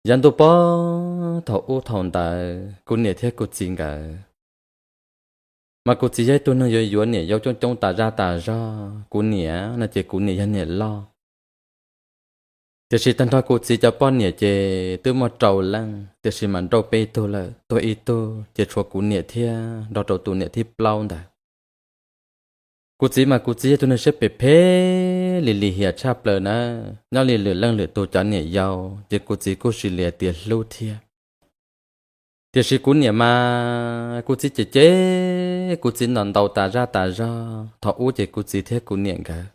Yav ntuj pob thaum ub thaum ntawd kuv niam thiab kuv txiv nkawd, mas kuv txiv yog ib tug neeg yuav yuav niam yau coob coob tas zaj tas zog. Kuv niam no ces kuv niam yog niam loj. Tiam sis tag nrho kuv txiv cov poj niam ces twb muaj rau leej, tiam sis mas nrauj peb tug lawm, tuag ib tug ces tshuav kuv niam thiab nrog rau tus niam thib plaub ntawd. Kuv txiv mas kuv txiv yog tus neeg siab phem phem li lim hiam tshaj plaws na. Nyob li lwm leej lwm tus cov niam yau ces kuv txiv kuj sis li tias hlub thiab. Tiam sis kuv niam mas kuv txiv cem cem, kuv txiv ntaus ntaus tas zaj tas zog. Thaum ub ces kuv txiv thiab kuv niam nkawd,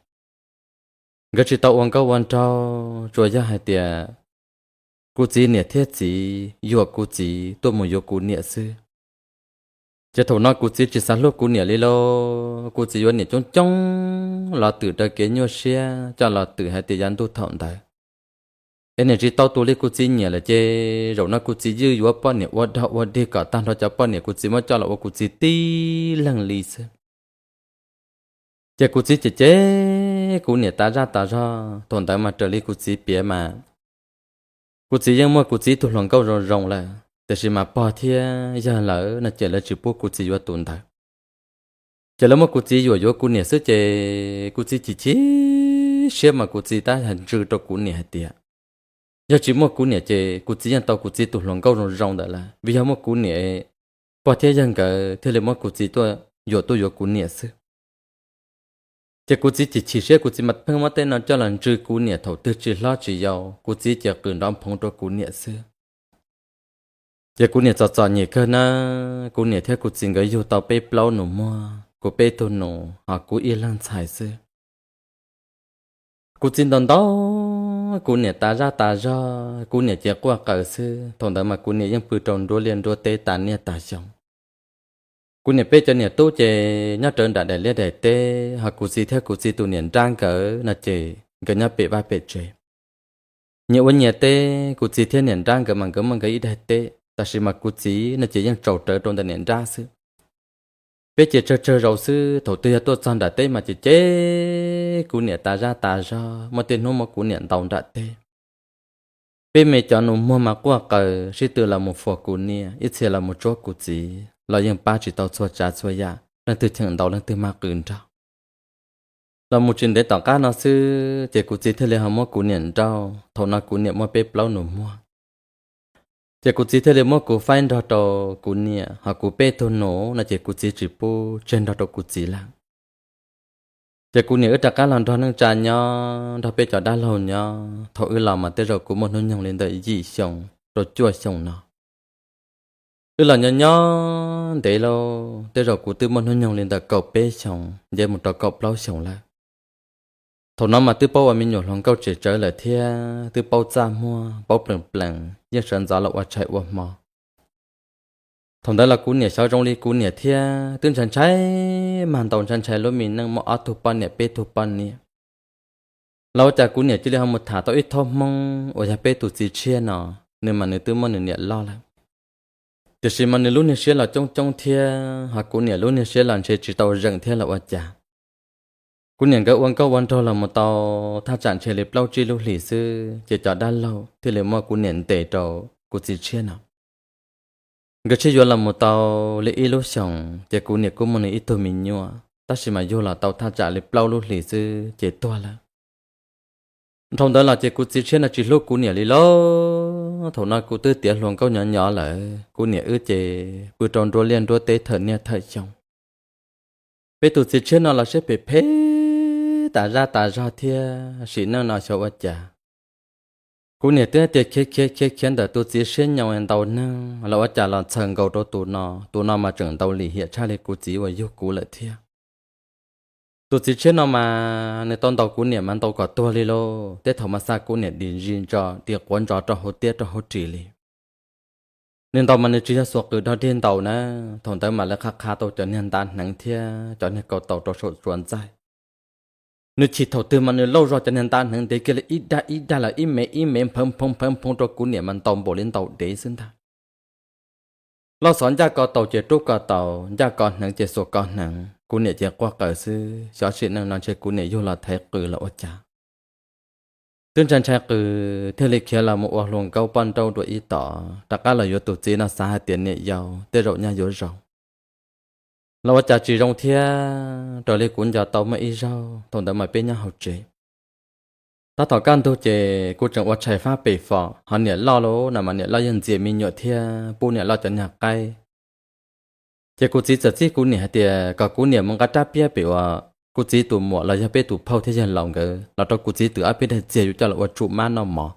nkawd tsis tau ua nkauj ua nraug, tsuas yog hais tias kuv txiv niam thiab txiv yuam kuv txiv tuaj mus yuav kuv niam xwb. Ces thaum no kuv txiv tsis xav hlub kuv niam li lauj, kuv txiv yuav niam coob coob los twm raws kev nyuaj siab coj los twm hais tias yav ntuj thaum ntawd es niam tsis tau tus li kuv txiv nyiam lawm ces zaum no kuv txiv ywj yuav poj niam ua dog ua dig kom tag nrho cov poj niam kuv txiv muab coj los ua kuv txiv tib leeg li xwb. Ces kuv txiv cem cem kuv niam tas zaj tas zog. Thaum ntawd mas raws li kuv txiv piav mas kuv txiv yeej muaj kuv txiv ib tug hluas nkauj zoo zoo lawm, tiam sis mas pog thiab yawg lawv no ces lawv tsis pub kuv txiv yuav tus ntawd. Ces lawv muab kuv txiv yuam yuav kuv niam xwb ces kuv txiv chim chim siab mas kuv txiv tab hais ntsws rau kuv niam hais tias yog tsis muaj kuv niam ces kuv txiv yeej tau kuv txiv tus hluas nkauj zoo zoo ntawd lawm, vim yog muaj kuv niam, pog thiab yawg nkawd thiaj li muab kuv txiv tuaj yuam tuaj yuav kuv niam xwb. Ces kuv txiv chim chim siab, kuv txiv mas pheej muab tej no coj los ntsws kuv niam thaum twg tsis hlob tsis yau, kuv txiv ces qw nrov nphoov rau kuv niam xwb. Ces kuv niam txom txom nyem kawg na, kuv niam thiab kuv txiv nkawd yug tau peb plaub nus muag, kuv peb tug nus ho kuv ib leeg ntxhais xwb. Kuv txiv ntaus ntaus kuv niam tas zaj tas zog, kuv niam ces quaj qw xwb. Thaum ntawd mas kuv niam yeej pw rau nruab liaj nruab teb tas niaj tas xyoo. Kuv niam peb cov niam tub ces nyob rawv nram daim liaj daim teb, ho kuv txiv thiab kuv txiv tus niam nrab nkawd no ces nkawd nyob pem vaj pem tsev. Nyias ua nyias teb, kuv txiv thiab niam nrab nkawd mas nkawd muaj nkawd ib daim teb, tab sis mas kuv txiv no ces yeej tsaus rawv rau ntawm niam nrab xwb. Peb ces tsawg tsawg zaus xwb, thaum twg yog tuaj txog nram teb mas ces cem kuv niam tas zaj tas zog, muaj tej hnub muab kuv niam ntaus nram teb. Peb me cov nus muag mas quaj qw, sib tw los mus fuas kuv niam, ib txhia los mus tsuab kuv txiv los yeej pab tsis tau txhua tsav txhua yam, leej twg cheem ntaus leej twg maj qw nrog. Los mus tsis ntev tom qab no xwb ces kuv txiv thiaj li ho muab kuv niam nrauj. Thaum no kuv niam muaj peb plaub nus muag, ces kuv txiv thiaj li muab kuv faib nrog rau kuv niam, ho kuv peb tug nus no ces kuv txiv tsis pub tseg nrog rau kuv txiv lawm. Ces kuv niam wb rov qab los nrog neej tsa nyob, nrog peb cov dab laug nyob. Thaum wb los mas tej zaum kuv muaj hnub nyoog li ntawm yim xyoo rau cuaj xyoo no. Wb los nyob nyob ntev lauj, tej zaum kuv twb muaj hnub nyoog li ntawm kaum peb xyoos nce mus rau kaum plaub xyoos lawm. Thaum no mas twb paub ua me nyuam hluas nkauj tseem tsawv lawm thiab twb paub txaj muag paub plees plees, yeej sawv ntxov los ua tshais ua hmo. Thaum ntawd los kuv niam xyov zoo li kuv niam thiab, twb ntshai ntshai mag ntau, ntshai ntshai lub me neej muaj ob tug poj niam peb tug poj niam. Los ua cas kuv niam cia li ho mus tham tau ib thob Hmoob uas yog peb tus txiv tshiab no, nws mas nws twb muaj nws niam loj lawm. Tiam sis mas nws lub niag siab los coob coob thiab, ho kuv niam lub niag siab los ntshe tsis tau zeem thiab los ua cas. Kuv niam nkawd ua nkauj ua nraug los mus tau thaj tsam ntshe li plaub tsib lub hlis xwb, ces cov dab laug thiaj li muab kuv niam ntes rau kuv txiv tshiab no. Nkawd sib yuav los mus tau li ib lub xyoos, ces kuv niam kuj muaj nws ib tug me nyuam, tab sis mas yug los tau thaj tsam li plaub lub hlis xwb ces tuag lawm. Dhau ntawd los ces kuv txiv tshiab no tsis hlub kuv niam li lauj. Thaum no kuv twb tiav hluas nkauj nyob nyob lawm, kuv niam wb ces pw rau nruab liaj nruab teb thawm niaj thawm xyoo. Peb tus txiv tshiab no los siab phem phem tas zaj tas zog thiab, sim neej no xyov ua cas. Kuv niam twb tias khiav khiav khiav khiav ntawm tus txiv siab nyoos ntau neeg los ua cas los txhaws nkaus rau tus no, tus no mas tseem ntau lim hiam tshaj li kuv txiv uas yug kuv lawm thiab. Tus txiv tshiab no mas nws tau ntaus kuv niam mas ntaus kom tuag li lauj, tej thaum mas xa kuv niam dim zis ntso dim quav ntsos rau hauv tiab rau hauv ris li. Nws ntaus mas nws tsis yog xuas qws dog dig ntaus na, thaum ntawd mas lawv qha qha tau cov niag ntav hneev thiab cov niag kaus taus rau saum tsuas ntxaij. Nws chim thaum twg mas nws lauj zog cov niag ntav hneev ntev kiag li ib dag ib dag los ib me ib me nphawv nphoo nphawv nphoo rau kuv niam mas ntaus npaum li ntaus dev xwb ntag. Loj xov ncaj ko taus ces rub ko taus, ncaj ko hneev ces xuas ko hneev, kuv niam ces quaj qw xwb, xyov sim neej no ntshe kuv niam yug los thaiv qws los ua cas. twb ntshai ntshai qws thiaj li khiav los mus ua hluas nkauj poj nrauj dua ib tom, rov qab los yuav tus txiv no xav hais tias niam yau tej zaum nyaj yuav zoo. Los ua cas tsis zoo thiab, raws li kuv nco tau muaj ib zaug thaum ntawd mas peb nyob hauv tsev. Tab tom kaj ntug ces kuv tseem ua tshais fab pem fom, ho niam loj lawm no mas niam loj yeej ntxias me nyuam thiab pub niam loj cov niag qaib. Ces kuv txiv txawm txib kuv niam hais tias kom kuv niam mus nqa rab piab pem uas kuv txiv tus muam los yog peb tus phauj thiab yawg laus nkawd los rau kuv txiv twm ob peb daim txiag yuav coj los ua tsum mab noj mov.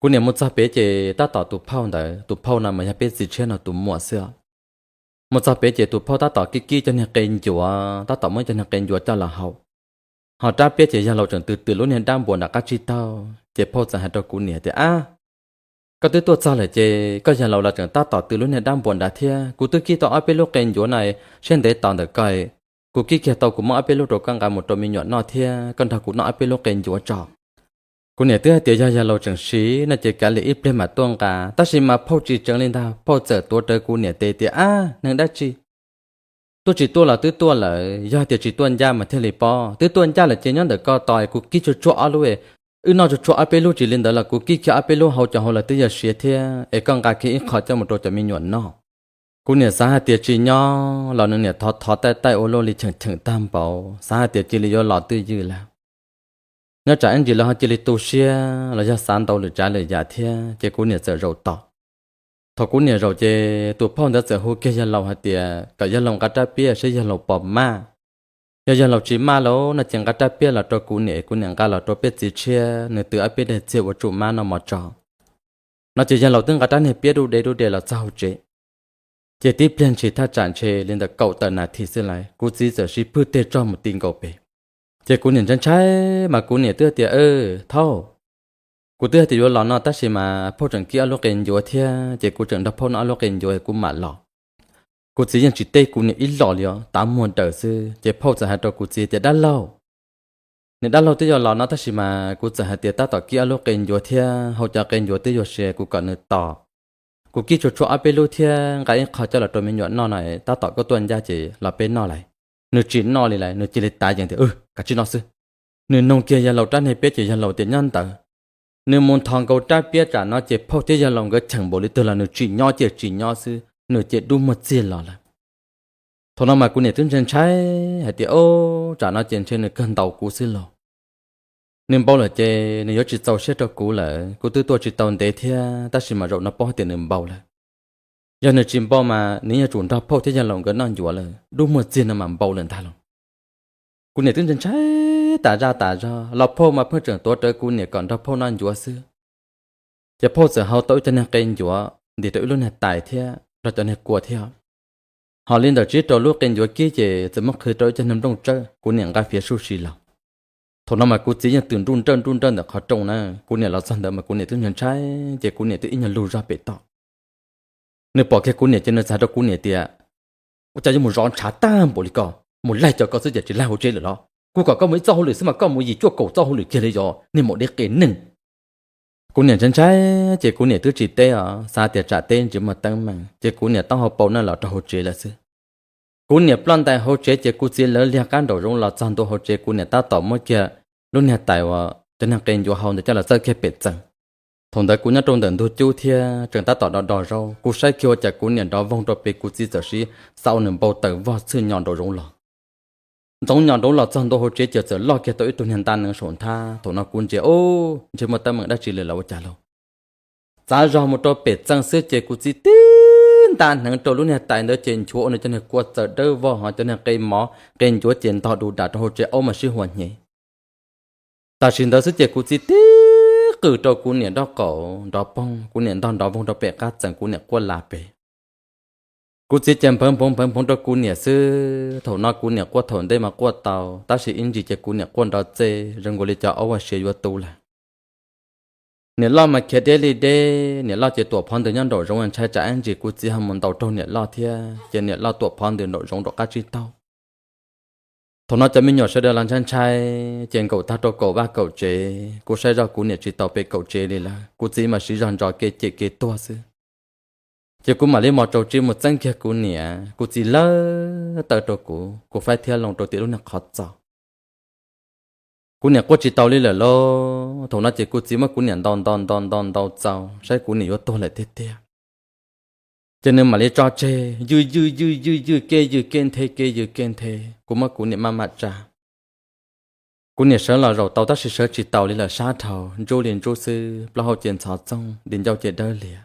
Kuv niam mus txog pem ces tab tom tus phauj ntawd, tus phauj no mas yog peb txiv tshiab no tus muam xwb os. Mus txog pem ces tus phauj tab tom kib kib cov niag qe ncuav, tab tom muab cov niag qe ncuav coj los haus. Ho rab piab ces yawg laus tseem tws twm lub niag dab npuas nram qab tsib taug, ces phauj txawm hais rau kuv niam tias, Ab, koj twb tuaj txog lawm ces koj yawg laus los tseem tab tom tws lub niag dab npuas nrad thiab. Kuv twb kib tau ob peb lub qe ncuav no, siab ntev tos ntawm koj, kuv kib kiag tau kuv muab ob peb lub rau koj nqa mus rau me nyuam noj thiab koj nrog kuv noj ob peb lub qe ncuav tso. Kuv niam twb hais tias yog yawg laus tseem siv no ces kav liam ib pliag mam tuaj nqa, tab sis mas phauj tsis tseev li ntag, phauj txawm tuav rawv kuv niam tes tias, Ab, neeg dab tsi? Tuaj tsis tuaj los twb tuaj lawm, yog tias tsis tuaj ncaj mas thiaj li pob, twb tuaj ncaj lawm ces nyob ntawm koj tos kuv kib tsuag tsuag ob lub, wb noj tsuag tsuag ob peb lub, tsis li ntawd los kuv kib kiag ob peb lub hauv cov hauv lawv twb yuav siav thiab, es koj nqa kiag ib qho coj mus rau cov me nyuam noj. Kuv niam xav hais tias tsis nyob los nws niam thov thov taij taij ua luaj li cheem cheem tag npaum, xav hais tias cia li yuav los twj ywm lawm. Nyob tsam ib ntsis lawv ho cia li tu siab los yog xav ntau lwm tsav lwm yam thiab, ces kuv niam txawm zaum tom. Thaum kuv niam zaum ces tus phauj ntawd txawm hu kiag yawg laus hais tias kom yawg laus nqa rab piab seb yawg laus puas maj. Yog yawg laus tsis maj lawm no ces nqa rab piab los rau kuv niam, kuv niam nqa los rau peb txiv tshiab nws twm ob peb daim txiag ua tsum mab noj mov tso. No ces yawg laus twb nqa rab niag piab dub de dub de los txog hauv tsev. Ces tib pliag ntshis thaj tsam ntshe li ntawm kaum tawm nas this xwb lawm, kuv txiv txawm siv pwg teg tso mus ti nkaus pem. Ces kuv niam ntshai ntshai mas kuv niam twb tias, Thauj, kuv twb hais tias yuav los no tab sis mas phauj tseem kib ob lub qe ncuav thiab, ces kuv tseem nrog phauj noj ob lub qe ncuav kuv mam los. Kuv txiv yeej tsis teb kuv niam ib los li os, tav muag daws xwb. Ces phauj txawm hais rau kuv txiv tias, Dab laug, niam dab laug twb yuav los no tab sis mas kuv txawm hais tias tab tom kib ob lub qe ncuav thiab hauv cov qe ncuav twb yuav siav, kuv kom nws tos. Kuv kib tsuag tsuag ob peb lub thiab nqa ib qho coj los rau me nyuam noj no, tab tom koj tuaj ncaj ces los peb noj lawm. Nws tsis noj li lawm, nws cia li tav yees tias, Kav tsij noj xwb. Nws noog kiag yawg laus rab niag piab ces yawg laus tias nyob ntawd. Nws mus nthos nkaus rab piab tsam no ces phauj thiab yawg laus nkawd cheem npaum li twg los nws tsis nyob ces tsis nyob xwb, nws ces dub muag txiag los lawm. Thaum no mas kuv niam twb ntshai ntshai hais tias, Ob, tsam no ces ntshe nws kawg ntaus kuv xwb lauj. Nws npau lawm ces nws yuav tsis txaus siab rau kuv lawm, kuv twb tuaj tsis tau ntev thiab tab sis mas zaum no paub tias nws npau lawm. Yog nws tsis npau mas nws yuav tsum nrog phauj thiab yawg laus nkawd noj ncuav lawm, dub muag txiag no mas npau lawm ntag lauj. Kuv niam twb ntshai ntshai tas zaj tas zog los phauj mas pheej tseem tuav rawv kuv niam kom nrog phauj noj ncuav xwb. Ces phauj txawm hau tau ib co niag qe ncuav ntim rau ib lub niag tais thiab nrog cov niag kua thiab. Ho li ntawm tsib rau lub qe ncuav kib ces txawm muab qhwv rau ib co niag nplooj tsawb, kuv niam nqa fiav suj si los. Thaum no mas kuv txiv yeej twm nruj nrawj nruj nrawj ntawm qhov rooj na, kuv niam los txog ntawd mas kuv niam twb ntshai ntshai ces kuv niam twb ib nyuag lug zog pem toj. Nws pom kiag kuv niam ces nws txawm hais rau kuv niam tias, Ua cas yuav mus zov ntshav tag npaum li ko, mus laig cov ko xwb ces tsis laig hauv tsev lawm los? Kuv kom koj mus ib txoj hauj lwm xwb mas koj mus yim cuaj kaum txoj hauj lwm kiag li yos, niag maum deb qe neeg. Kuv niam ntshai ntshai ces kuv niam twb tsis teb os, xav tias tsam teb ntsis muaj teeb meem ces kuv niam taub hau paus na los rau hauv tsev lawm xwb. Kuv niam ploj ntais hauv tsev ces kuv txiv lawv liag qab nraum zoov los txog ntua hauv tsev, kuv niam tab tom muab kiag lub niag tais uas cov niag qe ncuav hau ntawd coj los txawb kiag pem txees. Thaum ntawd kuv nyob rau ntawm ntug cub thiab tseem tab tom do do zaub, kuv saib kiag ua cas kuv niam nrov voog rau pem, kuv txiv txawm siv xauv nws npau taws vog txhwj nyo nraum zoov los. Ntxoov nyo nraum los txog ntua hauv tsev ces txawm loj kiag tau ib tug niag nta nees saum nthab. Thaum no kuv ntsia, Ub, ntshe muaj teeb meem dab tsi li los ua cas lauj? Txav zog mus rau pem txees xwb ces kuv txiv tib nta hneev rau lub niag tais ntawd ces nchuav ua nws cov niag kua txawm dawb vog, ho cov niag qe mov qe ncuav ces ntog du das rau hauv tsev, aub mas sib hua hnyev. Tam sim ntawd xwb ces kuv txiv tib qws rau kuv niam nraub qaum nrov poog, kuv niam ntog nrov voog rau pem qab txees, kuv niam quaj las pem. Kuv txiv ces nphawv nphoov nphawv nphoov rau kuv niam xwb. Thaum no kuv niam quaj thaum ntej mas quaj tau, tab sis ib ntsis ces kuv niam quaj nrov txej zoo nkaus li cov aub ua siav yuav tu lawm. Niam loj mas khiav deb li deb, niam loj ces tuam phov ntws nyob nraum zoov, ntshai tsam ib ntsis kuv txiv ho mus ntaus raug niam loj thiab, ces niam loj tuam phov ntws nraum zoov nraum qab tsib taug. Thaum no cov me nyuam sawv daws los ntshai ntshai, ces nkaum tag rau kaum vaj kaum tsev, kuv saib zoj kuv niam tsis tau pem kaum tsev li lawm, kuv txiv mas siv zog ntso kev cem kev tuag xwb. Ces kuv mam li mos tsaus tsis mus txeeb kiag kuv niam, kuv txiv lawv taw rau kuv, kuv faib thiab loo rau tim lub niag qhov txos. Kuv niam quaj tsis taus li lawm lauj. Thaum no ces kuv txiv muab kuv niam ntaus ntaus ntaus ntaus ntaus txaus saib kuv niam yuav tuag lawm tiag tiag. Ces nws mam li tso tseg, ywj ywj ywj ywj ywj, kev ywj kev nthe, kev ywj kev nthe, kuv muab kuv niam maj mam tsa. Kuv niam sawv los zaum tau tab sis sawv tsis taus li lawm, sab dhau, ntsub li ntsub xwb, plaub hau ces ntxhov txoog, di ncauj ces dawb lias.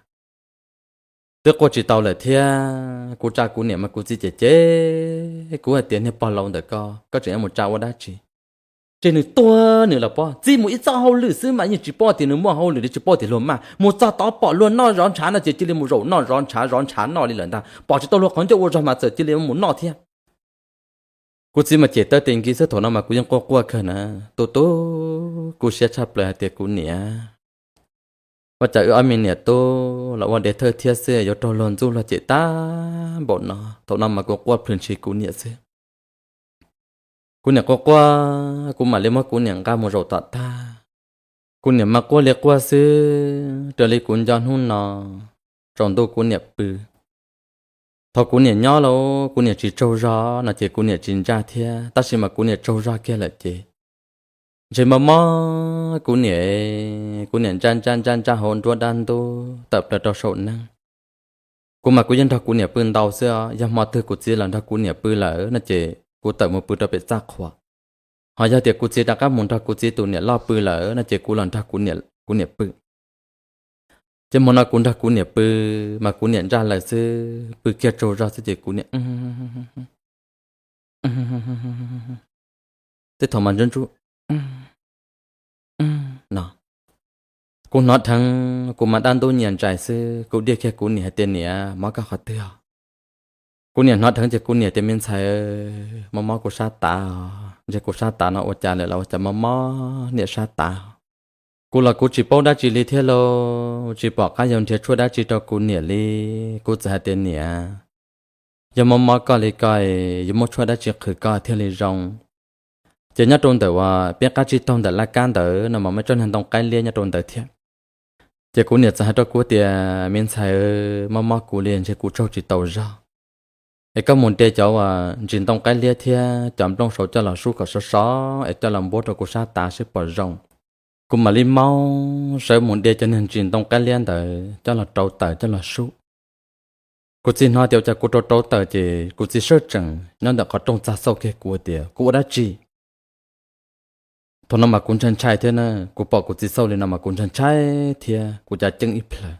Twb quaj tsis tau lawm thiab, kuv tsa kuv niam mas kuv txiv cem cem kuv hais tias, niag pog laus ntawm koj, koj tseem yuav mus tsa ua dab tsi? Ces nws tuag nws los pob, txiv mus ib txoj hauj lwm xwb mas yeej tsis paub tias nws muaj hauj lwm li, tsis paub tias luag maj, mus txog tod pom luag noj zov ntshav no ces cia li mus zaum noj zov ntshav, zov ntshav noj li lawm ntag. Pom tsis tau luag qhov ncauj ua zog mas txawm cia li mus noj thiab. Kuv txiv mas cem tawb tes nkis xwb, thaum no mas kuv yeej quaj quaj kawg na. Tu tu kuv siab tshaj plaws hais tias, kuv niam, ua cas wb ob me niam tub los ua dev thawj thiab xwb, yuav raug luag ntxub luag cem tag npaum no. Thaum no mas kuv quaj plhws ntshis kuv niam xwb. Kuv niam quaj quaj, kuv mam li muab kuv niam nqa mus zaum tom tag. Kuv niam mas quaj li quaj xwb, raws li kuv nco hnub no, tsaus ntuj kuv niam pw. Thaum kuv niam nyob los kuv niam tsis tsaug zog no ces kuv niam tsis ntsaj thiab, tab sis mas kuv niam tsaug zog kiag lawm ces ntshe mob mob kuv niam, kuv niam ntsaj ntsaj ntsaj ntsaj hauv nruab dab ntub tawm plaws rau saum neeg. Kuv mas kuv yeej nrog kuv niam pw ntau xwb os, yog hmo twg kuv txiv los nrog kuv niam pw lawm no ces kuv tawm mus pw rau pem txaj qhua. Ho yog tias kuv txiv rov qab mus nrog kuv txiv tus niam loj pw lawm no ces kuv los nrog kuv niam pw. Ces hmo no kuv nrog kuv niam pw, mas kuv niam ntsaj lawm xwb, pw kiag tsaug zog xwb ces kuv niam tej thaum mas ntsuj ntsuj no. Kuv hnov dheev, kuv mas dab ntub nyias ntsais xwb, kuv diaj kiag kuv niam hais tias, niam, mob koj qhov twg os? Kuv niam hnov dheev ces kuv niam tias, me ntxhais, mob mob kuv sab tav os, ntshe kuv sab tav no ua cas lawm los ua cas mob mob niam sab tav. Kuv los kuv tsis paub dab tsi li thiab lauj, tsis pom qab yuav nrhiav tshuaj dab tsi rau kuv niam li. Kuv txawm hais tias, niam, yog mob mob koj li ko, yuav muab tshuaj dab tsi qhwv koj thiaj li zoo? Ces nyob rau ntawm uas peb qab tsib taug ntawm laj kab ntawd no mas muaj ib tsob niag ntoo qaib liab nyob rau ntawd thiab. Ces kuv niam txawm hais rau kuv tias, me ntxhais, mob mob kuv li ntshe kuv tsaug tsis tau zog, es koj mus de cov uas ntsis ntoo qaib liab thiab cov nplooj saud coj los sub kom sov sov es coj los npuab rau kuv sab tav seb puas zoo. Kuv mam li maub sawv mus de cov niag ntsis ntoo qaib liab ntawd coj los rauv taws coj los sub. Kuv txiv hnov tias ua cas kuv rauv rauv taws ces kuv txiv sawv tsees nyob ntawm qhov rooj txag xauj kiag kuv tias, kuv ua dab tsi? Thaum no mas kuv ntshai ntshai thiab na, kuv pom kuv txiv xauj li no mas kuv ntshai ntshai thiab kuv cav ceeb ib plhaw.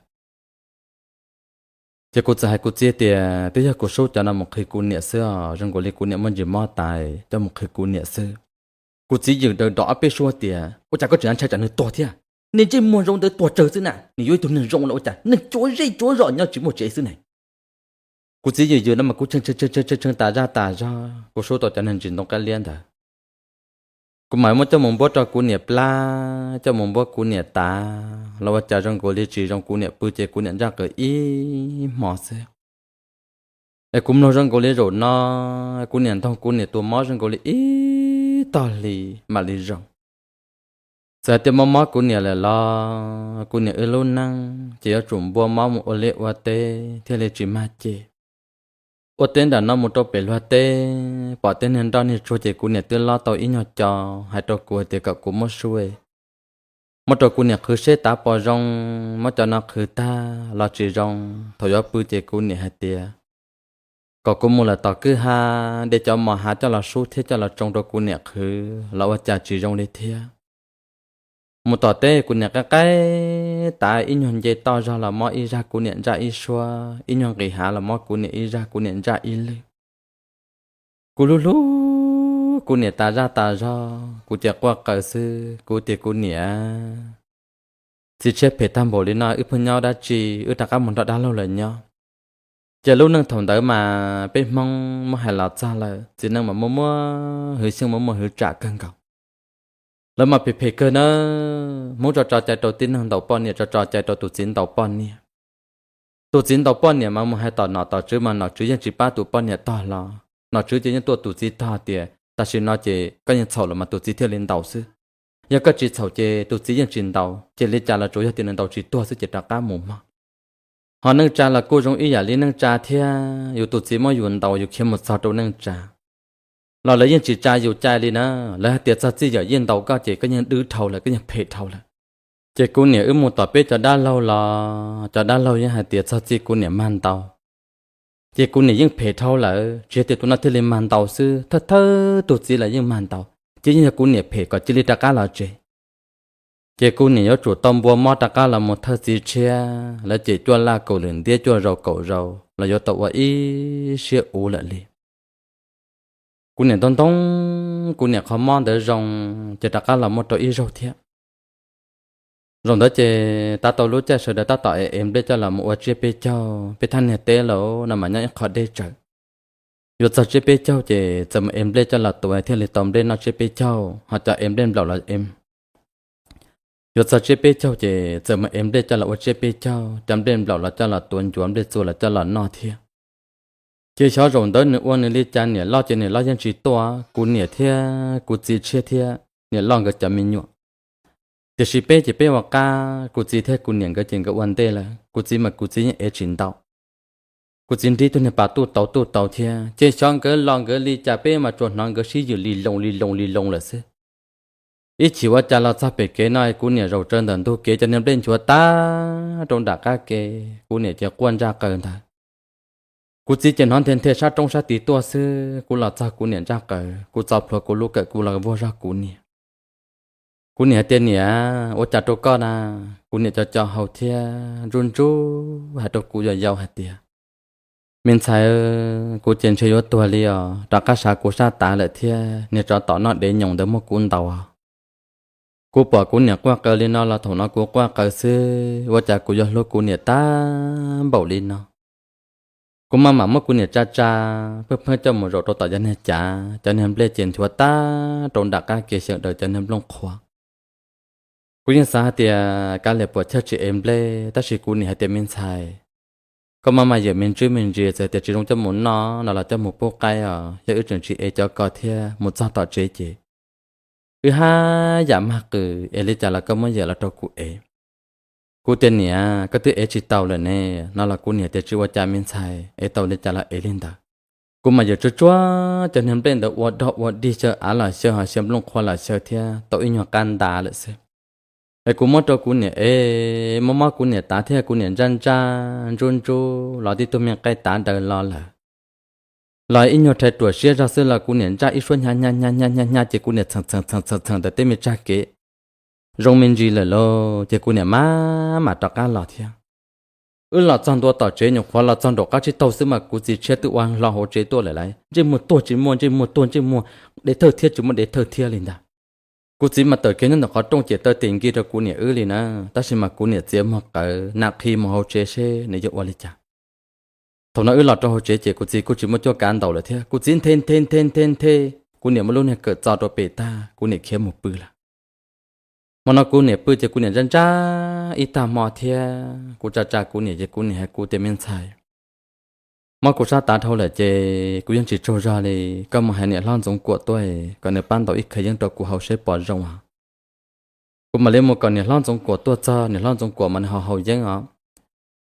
Ces kuv txawm hais kuv txiv tias, twb yog kuv sub cov no mus qhwv kuv niam xwb os, zoo nkaus li kuv niam muaj ntsis mob tas, coj mus qhwv kuv niam xwb. Kuv txiv ywm daws dom ob peb suab tias, ua cas koj tseem ntshai tsam nws tuag thiab? Niag ntsej muag zoo ntawd tuag tsawg xwb na, nws yuav ib tug neeg zoo los ua cas, neeg cuav zej cuav zos nyob tsis muaj tsev xwb ne. Kuv txiv ywm ywm no mas kuv tshee tshee tshee tas zaj tas zog, kuv sub tau cov niag ntsis ntoo qaib liab ntawd. Kuv mam muab coj mus npuab rau kuv niam plab, coj mus npuab kuv niam tav los ua cas zoo nkaus li tsis zoo, kuv niam pw ces kuv niam ntsaj qws ib hmo xwb. Es kuv mloog zoo nkaus li zaum no, kuv niam ntoog kuv niam tus mob zoo nkaus li ib tog hli mam li zoo. Txawm hais tias mob mob kuv niam lawm los kuv niam wb lub neej ces yuav tsum npua mob mus ua liaj ua teb thiaj li tsis mag ces. Ua teb nram no mus rau pem luag teb, pom tej niag nroj niag tsuag ces kuv niam twb lob tau ib nyuag co, hais rau kuv hais tias kom kuv muab sub, muab rau kuv niam qhwv seb tav puas zoo. Muab cov no qhwv tag los tsis zoo, thaum yuav pw ces kuv niam hais tias kom kuv mus lawm tom kwj ha, de cov mos hav coj los sub thiab coj los tsoo rau kuv niam qhwv los ua cas tsis zoo li thiab. Mus tom teb kuv niam qaib qaib tav, ib nyuag nce toj zog los mob ib zaj kuv niam ntsaj ib suab, ib nyuag nqis hav los mob kuv niam ib zaj kuv niam ntsaj ib lwg. Kuv hlub hlub kuv niam tas zaj tas zog, kuv ces quaj qw xwb, kuv tias kuv niam, txiv tshiab phem tag npaum li no wb pheej nyob dab tsi, wb rov qab mus nrog dab laug lawm nyob. Ces lub neej thaum ntawd mas peb Hmoob muab hais los txog lawm txiv neej mas muaj muaj hwv xyeej muaj muaj hwv tsam kawg nkaus. Lawv mas phem phem kawg na, Hmoob tso tso cai rau tib neeg ntaus poj niam, tso tso cai rau tus txiv ntaus poj niam. Tus txiv ntaus poj niam mas mus hais tom nom tom tswv mas nom tswv yeej tsis pab tus poj niam tog los, nom tswv ces yeej tuaj tus txiv tog tias tam sim no ces koj yeej txhaum los mas tus txiv thiaj li ntaus xwb. Yog koj tsis txhaum ces tus txiv yeej tsis ntaus, ces li cas los tsuas yog tias nws ntaus tsis tuag xwb ces rov qab mus mog. Ho neej tsa los kuj zoo ib yam li neej tsa thiab, yus tus txiv muab yus ntaus yus khiav mus txog rau neej tsa. los lawv yeej tsis tsa yus cai li na. Lawv hais tias txog txij yawm yij ntaus koj ces koj yeej dwb dhau lawm, koj yeej phem dhau lawm. Ces kuv niam wb mus tom peb cov dab laug los cov dab laug yeej hais tias txog txij kuv niam mag ntaus, ces kuv niam yeej phem dhau lawm, tsis yog tias tus no thiaj li mag ntaus xwb, thawj thawj tus txiv los yeej mag ntaus, ces yeej yog kuv niam phem kom cia li rov qab los tsev. Ces kuv niam yuav tsum tau npua mob rov qab los mus thawj txiv tshiab, lawv ces cuaj laj kaum lwm ntiab cuaj zaus kaum zaus los yuav tau ua ib siab uv lawm li. Kuv niam ntoo ntoo, kuv niam qhov mob ntawd zoo, ces rov qab los muaj rau ib zaug thiab. Zaum ntawd ces tab tau lub caij sawv daws tab tom ev nplej coj los mus ua tsiab peb caug, peb thaj niag teb los no mas nyob ib qho deb tsawv. Yuav txog tsiab peb caug ces txawm mus ev nplej coj los tuav thiaj li tau nplej noj tsiab peb caug, ho cov ev nplej nplaum los yuav txog tsiab peb caug ces txawm mus ev nplej coj los ua tsiab peb caug, cov nplej nplaum los coj los tuav ncuav, nplej txua los coj los noj thiab. Ces xyov zaum ntawd nws ua nws li cas niam loj ces niam loj yeej tsis tuaj, kuv niam thiab kuv txiv tshiab thiab niam loj nkawd cov me nyuam. Tiam sis peb ces peb ua qab, kuv txiv thiab kuv niam nkawd ces nkawd ua ntej lawm, kuv txiv mas kuv txiv yeej ev tsis ntau. Kuv txiv nrig tug niag pas tuj tauv tuj tauv thiab, ces xyov nkawd los nkawd li cas peb mas tsuas hnov nkawd sib ywm li loo li loo li loo lawm xwb. Ib chim ua cas los txog pem kev no kuv niam zaum tsawv ntawm ntug kev cov niag nplej nchuav tag rau nram qab ke, kuv niam ces quaj ntsaj qaws ntawd. Kuv txiv ces hnov nthe nthe sab roob sab tid tuaj xwb, kuv los txog kuv niam ntsaj qaws, kuv txo plhuav kuv lub kawm kuv los vuag zog kuv niam. Kuv niam hais tias niam, ua cas rau koj na? Kuv niam co co hau thiab ntsub ntsub hais rau kuv yau yau hais tias, me ntxhais, kuv ces ntshe yuav tuag li os, rov qab sav kuv sab tav lawm thiab, niag tsov tom noj dev nyoos ntawd muab kuv ntaus. Kuv pom kuv niam quaj qaws li no los thaum no kuv quaj qaws xwb, ua cas kuv yuav hlub kuv niam tag npaum li no. Kuv maj mam muab kuv niam tsa tsa, pheej pheej coj mus zaum rau tom cov niag cav, cov niag nplej ces nchuav tag rau nram qab ke xyaw daws cov niag nplooj qhuav. Kuv yeej xav hais tias kav liam puas chawj tsis ev nplej, tab sis kuv niam hais tias me ntxhais, koj maj mam yawm me ntswb me ntsis, txawm tias tsis zoo coj mus noj no los coj mus pub qaib os, yog wb tseem tsis ev cov ko thiab mus txog tom tsev ces wb haj yam mag qws, es li cas los koj muab yawm los rau kuv ev. Kuv tias niam, koj twb ev tsis taus lawm ne, no los kuv niam tias tsis ua cas me ntxhais, ev tau li cas los ev li ntawd. Kuv mam yawm tsuag tsuag cov niag nplej ntawd ua dog ua dig xyaw av los xyaw ho xyaw nplooj qhuav los xyaw thiab tau ib nyuag qab ntas lawm xwb. Es kuv muab rau kuv niam ev, muab mob kuv niam tav thiab kuv niam ntsaj ntsaj ntsub ntsub los tib tug me qaij tav daws los lawm. Los ib nyuag rhais ruam siab zog xwb los kuv niam ntsaj ib suab hnyav hnyav hnyav hnyav hnyav ces kuv niam txheem txheem txheem txheem txheem ntawm tej me tsag kev zoo me ntsis lawm lauj, ces kuv niam maj mam rov qab los thiab. Wb los txog ntua tom tsev nyuam qhuav los txog nraum qab tsib taug xwb mas kuv txiv tshiab twb ua hlo hauv tsev tuaj lawm lauj. Ntsej muag tuag tsis muaj, ntsej muag tuag, ntsej muag dev thawj thiab tsis muaj dev thawj thiab li ntag. Kuv txiv mas tawm kiag nyob ntawm qhov rooj ces taw tes nkig rau kuv niam wb li na, tab sis mas kuv niam txiav muag qawv nam qhi mus hauv tsev seb nws yuav ua li cas. Thaum no wb los rau hauv tsev ces kuv txiv kuj tsis muaj cuab kav ntaus lawm thiab, kuv txiv nthe nthe nthe nthe nthe, kuv niam muab lub niag kawm txo rau pem tag, kuv niam khiav mus pw lawm. Hmo no kuv niam pw ces kuv niam ntsaj ntsaj ib tag hmo thiab, kuv tsa tsa kuv niam ces kuv niam hais kuv tias me ntxhais, mob kuv sab tav dhau lawm ces kuv yeej tsis tsaug zog li, koj mus hais niam hlob Ntxoov Kuam tuaj kom nws pab ntaus ib khawv yeeb rau kuv haus seb puas zoo os. Kuv mam li mus kom niam hlob Ntxoov Kuam tuaj txog, niam hlob Ntxoov Kuam mas nws haus haus yeeb os,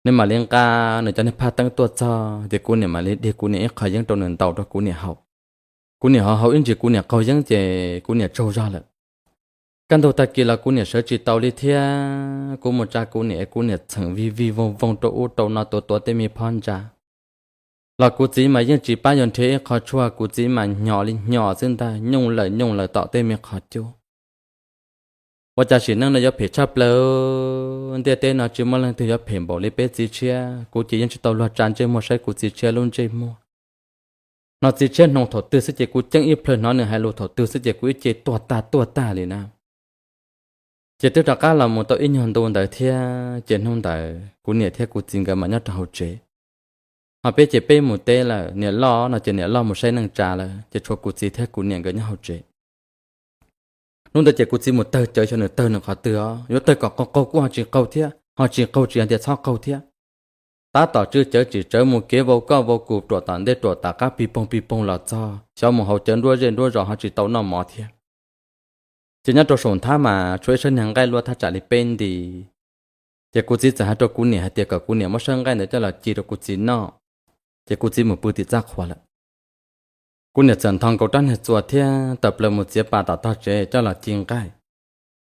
nws mam li nqa nws cov niag phaj teeb tuaj txog ces kuv niam mam li dig kuv niam ib qho yeeb rau nws ntaus rau kuv niam haus. Kuv niam haus haus ib ntsis kuv niam qaug yeeb ces kuv niam tsaug zog lawm. Kaj ntug tag kis los kuv niam sawv tsis tau li thiab, kuv mus tsa kuv niam es kuv niam txheem vij vij voog voog rau ub rau no tuav tuav tej me phab ntsa. Los kuv txiv mas yeej tsis pab yuav nrhiav ib qho tshuaj, kuv txiv mas hnyos li hnyos xwb ntag, nyooj lawm nyooj lawm tom tej me qhov cub. Ua cas sim neej no yuav phem tshaj plaws, ntiaj teb no tsis muaj leej twg yuav phem npaum li peb txiv tshiab, kuv ces yeej tsis tau luag tsa ntsej muag saib kuv txiv tshiab lub ntsej muag. Hnov txiv tshiab hnoos thaum twg xwb ces kuv ceeb ib plhaw, hnov nws hais lus thaum twg xwb ces kuv ib ce tuag tag tuag tag li na. Ces twb rov qab los mus tau ib nyuag ntu ntawd thiab ces hnub ntawd kuv niam thiab kuv txiv nkawd mam nyob rau hauv tsev. Ho peb ces peb mus teb lawm, niam loj no ces niam loj mus saib neej tsa lawm ces tshuav kuv txiv thiab kuv niam nkawd nyob hauv tsev. Hnub ntawd ces kuv txiv mus tawg cawv xyov nws tawg nws qhov twg os, yuav tawg kom qaug qaug kuj ho tsis qaug thiab, ho tsis qaug tsis hais tias txhob qaug thiab. Tab tom tswj cawv tsis tsawv mus kev vau koj vau kuv ruam tom ntej ruam tom qab pig poog pig poog los txog, xyov mus hauv cawv nruab zej nruab zos ho tsis tau noj mov thiab. Ces nyob rau saum nthab mas tshuav ib sab niag nqaij luaj thaj tsam li peb nti. Ces kuv txiv txawm hais rau kuv niam hais tias kom kuv niam muab sab nqaij ntawd coj los ci rau kuv txiv noj. Ces kuv txiv mus pw tim txaj qhua lawm. Kuv niam txawm nthos nkaus rab niag txuas thiab tawm plaws mus txiav pas tom tog tsev coj los ci nqaij.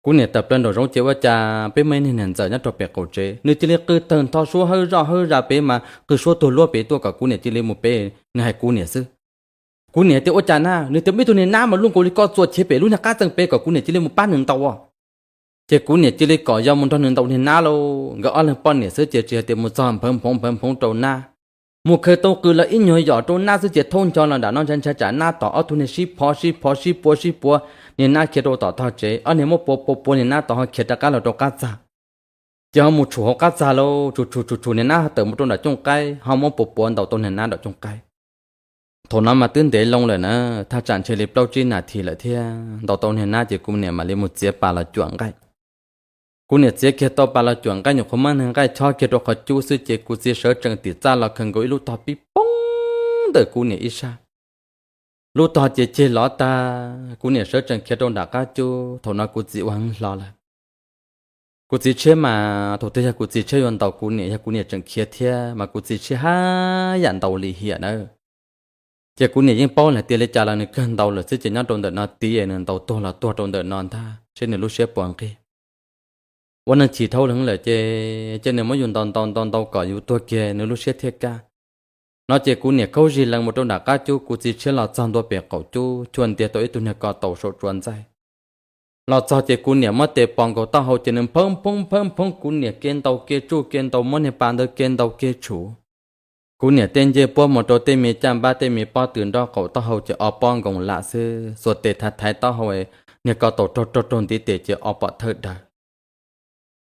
Kuv niam tawm plaws nraum zoov ces ua cas peb muaj ib niag niam ntxawm nyob rau pem qaum tsev, nws cia li qw tawg ntho suab hawb zoj hawb zas pem mas qw suab tuag luab pem tuaj kom kuv niam cia li mus pem nws hais kuv niam xwb. Kuv niam tias ua cas na, nws tias muaj ib tug niag nab mas luaj nkaus li koj txuas chiav pem lub niag qab txeeg pem kom kuv niam cia li mus pab nws ntaus. Ces kuv niam cia li kom yog mus nrog nws ntaus niag nab lauj. Nkawd ob leeg poj niam xwb ces tsis hais tias mus txog nphawv nphoov nphawv nphoov rau nab, mus khaws tau qws los ib nyuag yom rau nab xwb ces thaub ncho los nram no ntshai ntshai tsam nab tom ob tug niag sib phov sib phov sib puav sib puav, niag nab khiav rau tom tog tsev, ob niag muab puav puav puav niag nab tom ho khiav rov qab los rau qab txag. Ces ho mus tshum hauv qab txag lauj, tshum tshum tshum tshum niag nab ho tawm mus rau nram cooj qaib ho muab puav puav ntaus tau niag nab nram cooj qaib. Thaum no mas twb ntev loo lawm na, thaj tsam ntshe li plaub tsib nas this lawm thiab ntaus tau niag nab ces kuv niam mam li mus txiav pas los cuam nqaij. Kuv niam txiav kiag tau pas los cuam nqaij nyuam qhuav muab niag nqaij chob kiag rau qhov cub xwb ces kuv txiv sawv tsees tim txaj los khaws nkaus ib lub tog pib poob ntawm kuv niam ib sab. Lub tog ces ceg lov tag, kuv niam sawv tsees khiav rau nram qab cub, thaum no kuv txiv ua heev hlo lawm. Kuv txiv tshiab mas thaum twg yog kuv txiv tshiab yuav ntaus kuv niam yog kuv niam tseem khiav thiab mas kuv txiv tshiab haj yam ntaus lim hiam nawb. Ces kuv niam yeej paub hais tias li cas los nws kawg ntaus lawm xwb ces nyob rau ntawm no tiv nws ntaus tuag los tuag rau ntawm no ntag seb nws lub siab puas nqig. Ua neeg chim dhau heev lawm ces ces nws muab yus ntaus ntaus ntaus ntaus kom yus tuag kiag nws lub siab thiaj kaj. No ces kuv niam khaub zig lees mus rau nram qab cub, kuv txiv tshiab los txog ntua pem qaum cub chua ntiag tau ib tug niag ko taus saum tsuas ntxaij. Los txog ces kuv niam muab tes pos nkaus taub hau ces nws nphawb nphoob nphawb nphoob, kuv niam ke ntaus ke tsuj ke ntaus muab niag pas ntawd ke ntaus ke tshuv. Kuv niam tej ncej puab mus rau tej me caj npab tej me pob tw nrob qaum taub hau ces ob pob nkoos lam xwb, xuas tes thaiv thaiv taub hau, niag ko taus raug raug raug ntiv tes ces ob pom thawj daws.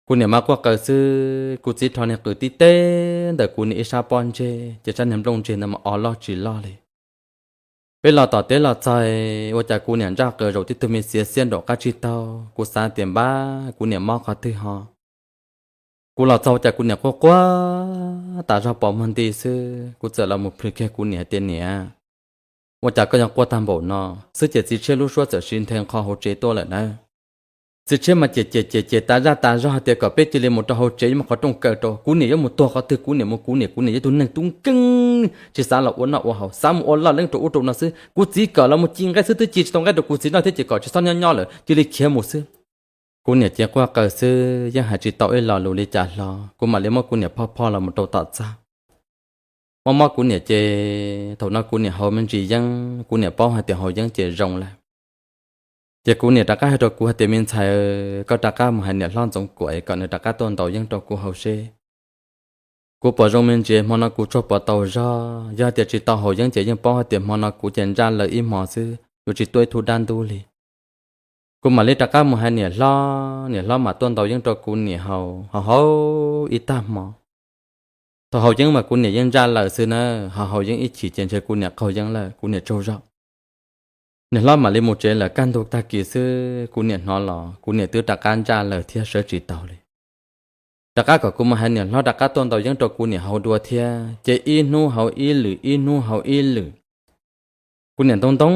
Kuv niam mas quaj qw xwb, kuv txiv rho niag qws tib teb ntawm kuv niam ib sab pob ntseg ces sab niag nplooj ntseg ntawd mas o loj tsis loj li. Peb los tom teb los txog, ua cas kuv niam ntsaj qws zaum tib tug me xiav xiab nraum qab tsib taug, kuv xav tias npab kuv niam mob qhov twg ho. Kuv los txog ua cas kuv niam quaj quaj tas zog pos muag nti xwb, kuv txawm los mus plhws kiag kuv niam tias niam, ua cas koj yog quaj tag npaum no xwb ces txiv tshiab lub suab txawm siv nthe nqho hauv tsev tuaj lawm nawb. Txiv tshiab mas ces ces ces ces tas zaj tas zog hais tias kom peb cia li mus rau hauv tsev, yuav muaj qhov rooj kaw rau, kuv niam yuav mus tuag qhov twg kuv niam mus, kuv niam kuv niam yog tus neeg tub nkeeg, tsis xav los ua noj ua haus, xav mus ua loj leeb rau ub rau no xwb. Kuv txiv kom los mus ci nqaij xwb twb ci tsis tau nqaij rau kuv txiv noj thiab ces kom tsis txhob nyob nyob lawm cia li khiav mus xwb. Kuv niam ces quaj qw xwb yeej hais tsis tau ib lo lus li cas hlo, kuv mam li muab kuv niam phoj phoj los mus rau tom txaj. Mob mob kuv niam ces thaum no kuv niam haus me ntsis yeeb, kuv niam paub hais tias haus yeeb ces zoo lawm. Ces kuv niam rov qab hais rau kuv hais tias me ntxhais, koj rov qab mus hais niam hlob Ntxoov Kuam kom nws rov qab tuaj ntaus yeeb rau kuv haus seb kuv puas zoo me ntsis, hmo no kuv tsuag puas tau zog. Yog hais tias tsis tau haus yeeb ces yeej paub hais tias hmo no kuv ces ntsaj lawm ib hmo xwb, yuav tsis tuaj ib tug dab ntub li. Kuv mam li rov qab mus hais niam hlob, niam hlob mam tuaj ntaus yeeb rau kuv niam haus, haus haus ib tag hmo. Thaum haus yeeb mas kuv niam yeej ntsaj lawm xwb na, ho haus yeeb ib chim ces ntshe kuv niam qaug yeeb lawm, kuv niam tsaug zog. Niam hlob mam li mus tsev lawm, kaj ntug tag kis xwb kuv niam hnov los kuv niam twb rov qab ntsaj lawm thiab sawv tsis taus li. Rov qab kom kuv mus hais niam hlob rov qab tuaj ntaus yeeb rau kuv niam haus dua thiab, ces ib hnub haus ib lwm, ib hnub haus ib lwm. Kuv niam ntoo ntoo,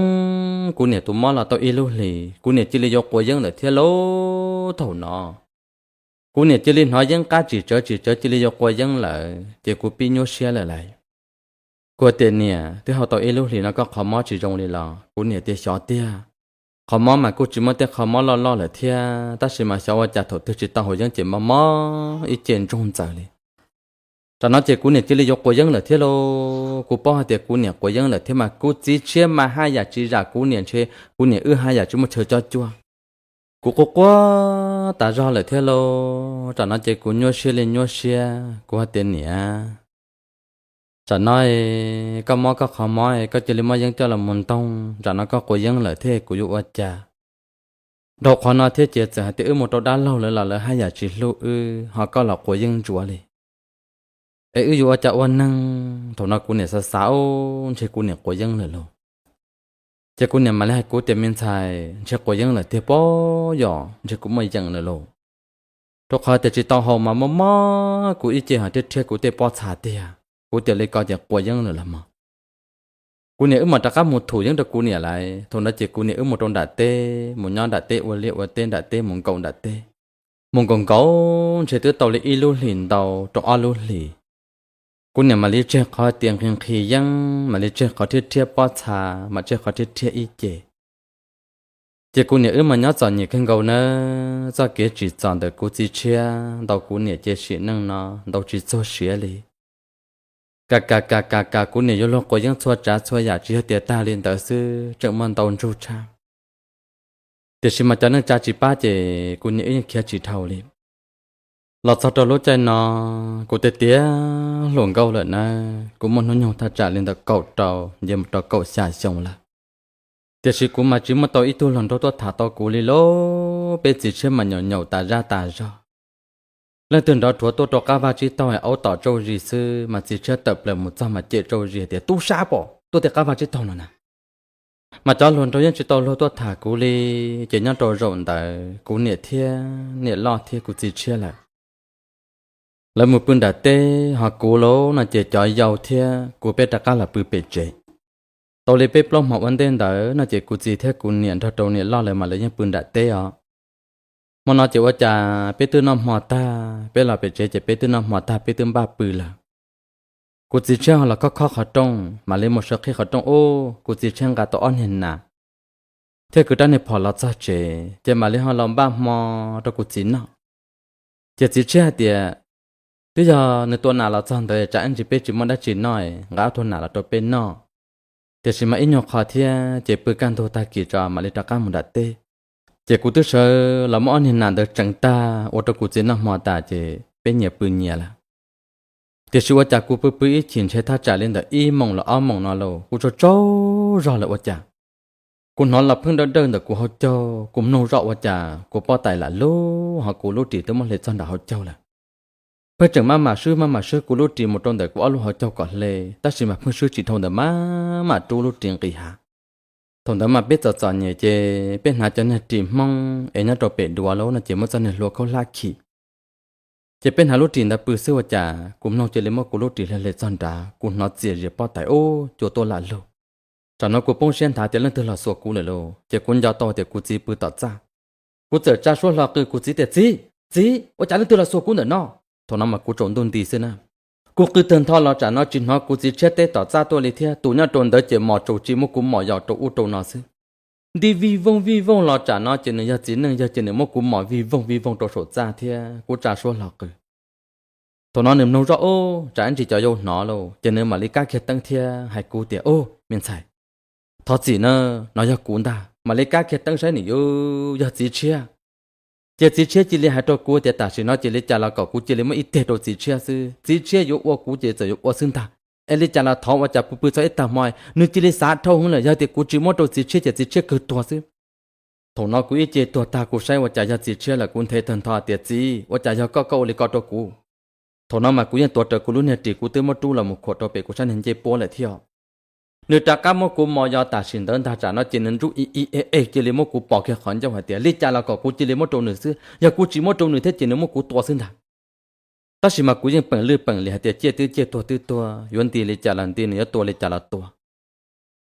kuv niam tus mob los tau ib lub hlis, kuv niam cia li yuav quav yeeb lawm thiab lauj. Thaum no kuv niam cia li hnov yeeb qab tsis tsawv tsis tsawv cia li yuav quav yeeb lawm, ces kuv pib nyuaj siab lawm lauj. Kuv tias niam, twb haus tau ib lub hlis no koj qhov mob tsis zoo li los? Kuv niam tias xyov tiag, qhov mob mas kuj tsis muaj tej qhov mob loj loj lawm thiab, tab sis mas xyov ua cas thaum twg tsis tau haus yeeb ces mob mob ib ce ntsoog ntxaws li. Tam no ces kuv niam cia li yuav quav yeeb lawm thiab lauj. Kuv paub hais tias kuv niam quav yeeb lawm thiab mas kuv txiv tshiab mas haj yam tsis zam kuv niam, ntshe kuv niam wb haj yam tsis muaj chaw cob cuag. Kuv quaj quaj tas zog lawm thiab lauj. Tam no ces kuv nyuaj siab li nyuaj siab, kuv hais tias niam, tam no koj mob koj qhov mob, koj cia li muab yeeb coj los mus ntoog, tam no koj quav yeeb lawm thiab kuv yuav ua cas? Dhau qhov no thiab ces txawm hais tias wb mus rau dab laug lawv los lawv haj yam tsis hlub wb, ho koj los quav yeeb ntsuav li. Es wb yuav ua cas ua neeg? Thaum no kuv niam xav xav, ntshe kuv niam quav yeeb lawm lauj. Ces kuv niam mam li hais kuv tias me ntxhais, ntshe quav yeeb lawm tiag pob, yog ntshe kuv muaj yeem lawm lauj. Rau qhov tias tsis tau haus mas mob mob kuv ib ce ho thiaj rhiab kuv tej pob txha tiag. Kuv tias li ko ces quav yeeb lawm los mas. Kuv niam wb mam rov qab mus thum yeeb rau kuv niam lawm. Thaum no ces kuv niam wb mus rau nram teb, mus nyob nram teb ua liaj ua teb nram teb, mus nkaum nram teb. Mus nkaum nkaum ntshe twb tau li ib lub hlis ntau rau ob lub hlis. Kuv niam mam li tseg qhov tias nqhis nqhis yeeb, mam li tseg qhov rhiab rhiab pob txha, mam tseg qhov rhiab rhiab ib ce. Ces kuv niam wb mas nyob txom nyem kawg nkaus na, txoj kev tsim txom ntawm kuv txiv tshiab ntaus kuv niam ces sim neej no ntaus tsis txog siav li. Kam kam kam kam kam kuv niam yuav luag quav yeeb txhua tsav txhua yam, tsis yog tias tag li ntawd xwb, tseem muaj ntau ntsug tshaj. Tiam sis mas cov neej tsa tsis pab ces kuv niam wb yeej khiav tsis dhau li. Los txog rau lub caij no, kuv tiav tiav hluas nkauj lawm na, kuv muaj hnub nyoog thaj tsam li ntawm kaum rau nce mus rau kaum xya xyoo lawm. Tiam sis kuv mas tsis muaj tau ib tug hluas nraug tuaj tham tau kuv li lauj. Peb txiv tshiab mas nyaum nyaum tas zaj tas zog. Leej twg nrov rhuav tuaj rau qab vaj tsib taug aub tom tsauj zis xwb mas txiv tshiab tawm plaws mus txog mas cem tsauj zis tias, tub sab pom tuaj tej qab vaj tsib taug no na. Mas cov hluas nraug yeej tsis tau luag tuaj tham kuv li. Ces nyob rau zaum ntawd kuv niam thiab niam loj thiab kuv txiv tshiab lawm, lawv mus pw nram teb, ho kuv lauj no ces cov yau thiab kuv peb rov qab los pw pem tsev. Tau li peb plaub hmo ua ntej ntawd no ces kuv txiv thiab kuv niam nrog rau niam loj lawv mas lawv yeej pw nram teb os. Hmo no ces ua cas peb twb noj hmo tag, peb los pem tsev ces peb twb noj hmo tag peb twb npaj pw lawm. Kuv txiv tshiab ho los khob khob qhov rooj, mam li mus sawv qhib qhov rooj ub, kuv txiv tshiab nqa tau ob niag nas thiab kwv rab niag phom los txog tsev ces mam li ho los npaj hmo rau kuv txiv noj. Ces txiv tshiab hais tias, twb yog nws tua nas los txog ntawd tsam ib ntsis peb tsis muaj dab tsi noj, nqa ob tug nas los rau peb noj. Tiam sis mas ib nyuag qho thiab ces pw kaj ntug tag kis tso mam li rov qab mus nram teb. Ces kuv twb sawv los muab ob niag nas ntawd tseev tag ua rau kuv txiv noj hmo tas ces peb nyias pw nyias lawm. Tiam sis ua cas kuv pw pw ib chim ntshe thaj tsam li ntawm ib moos los ob moos no lauj, kuv tsaug tsaug zog lawm ua cas kuv hnov los pheej dawj dawj ntawm kuv hauv caug, kuv mloog zoj ua cas kuv pob tais lam lug ho kuv lub ris twb muab hle txog nram hauv caug lawm. Pheej tseem maj mam swb maj mam swb kuv lub ris mus rau ntawm kuv ob lub hauv caug kom hle, tab sis mas pheej swb tsis dhau ntawd maj mam rub lub ris nqis hav. Thaum ntawd mas peb txom txom nyem ces peb hnav cov niag ris Hmoob es nyob rau pem duav lauj no ces muab txoj niag hlua khaub hlab khi. Ces peb hnav lub ris ntawd pw xwb ua cas kuv mloog cia li muab kuv lub ris hle hle txog nrad, kuv hnov txias zias pob tais ub cua tuaj lam lug. Tsam no kuv poob siab nthav tias leej twg los xuas kuv lawm lauj, ces kuv nco tau tias kuv txiv pw tom txaj. Kuv txawm tsa suab hlo qw kuv txiv tias, txiv, txiv, ua cas leej twg los xuas kuv ntawm no? Thaum no mas kuv tsaus ntuj nti xwb na. Kuv qw tawg ntho los tsam no tsis hnov kuv txiv tshiab teb tom txaj tuaj li thiab, tus nyob rau ntawd ces mos tsaus tsis muab kuv mos yos rau ub rau no xwb. Nti vij vooj vij vooj los tsam no ces nws yog txiv neej yawg ces nws muab kuv mos vij vooj vij vooj rau saum txaj thiab kuv tsa suab hlo qw. Thaum no nws mloog zoj ub tsam ib ntsis cov yau hnov lauj, ces nws mam li kab kiag teeb thiab hais kuv tias, ub, me ntxhais, thov txim na, no yog kuv ntag. Mam li kab kiag teeb saib nws yuav yog txiv tshiab. Ces txiv tshiab cia li hais rau kuv tias tam sim no cia li cas los kom kuv cia li muab ib teg rau txiv tshiab xwb, txiv tshiab yuav ua kuv ces txawm yuav ua xwb ntag. Es li cas los thov ua cas pw pw txog ib tag hmo nws cia li xav dhau heev lawm, yog tias kuv tsis muab rau txiv tshiab ces txiv tshiab kawg tuag xwb. Thaum no kuv ib ce tuag tag kuv saib ua cas yog txiv tshiab lawm kuv nthe tawg ntho tias, txiv, ua cas yog koj, koj ua li ko rau kuv? Thaum no mas kuv yeej tuav rawv kuv lub niag ris kuv twb muab rub los mus khuam rau pem kuv sab niag ncej puab lawm thiab. Nws rov qab muab kuv mos yos tam sim ntawd ntag tsam no ces nws nruj i i e e cia li muab kuv pos kiag qhov ncauj hais tias li cas los kom kuv cia li muab rau nws xwb, yog kuv tsis muab rau nws thiab ces nws muab kuv tua xwb ntag. Tab sis mas kuv yeej peem lwj peem liam hais tias ciaj twb ciaj tuag twb tuag, yuav nti li cas los nti, nws yuav tua li cas los tua.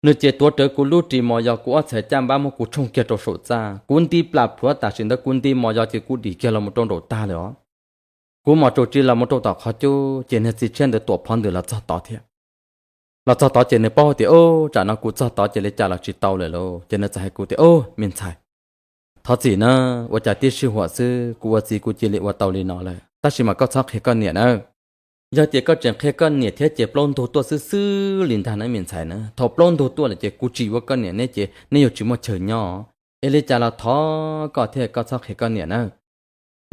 Nws ces tuav rawv kuv lub ris mos yos kuv ob txhais caj npab muab kuv tshooj kiag rau saum txaj, kuv nti plam plhuav tam sim ntawd kuv nti mos yos ces kuv dim kiag los mus rau nraum tag lawm os. Kuv mos tsaus tsis los mus rau tom qhov cub ces niag txiv tshiab ntawd tuam phov ntws los txog tod thiab. Los txog tod ces nws paub tias, ub, tsam no kuv txog tod ces li cas los tsis tau lawm lauj, ces nws txawm hais kuv tias, ub, me ntxhais, thov txim na, ua cas tib sij huam xwb kuv ua txiv kuv cia li ua tau li no lawm, tab sis mas koj txhob qhia koj niam nawb. Yog tias koj tseem qhia koj niam thiab ces plaub ntug tuaj xwb xwb li ntag na me ntxhais na. Thaum plaub ntug tuaj lawm ces kuv tsis yuav koj niam neb ces neb yuav tsis muaj chaw nyob. Es li cas los thov koj thiab koj txhob qhia koj niam nawb.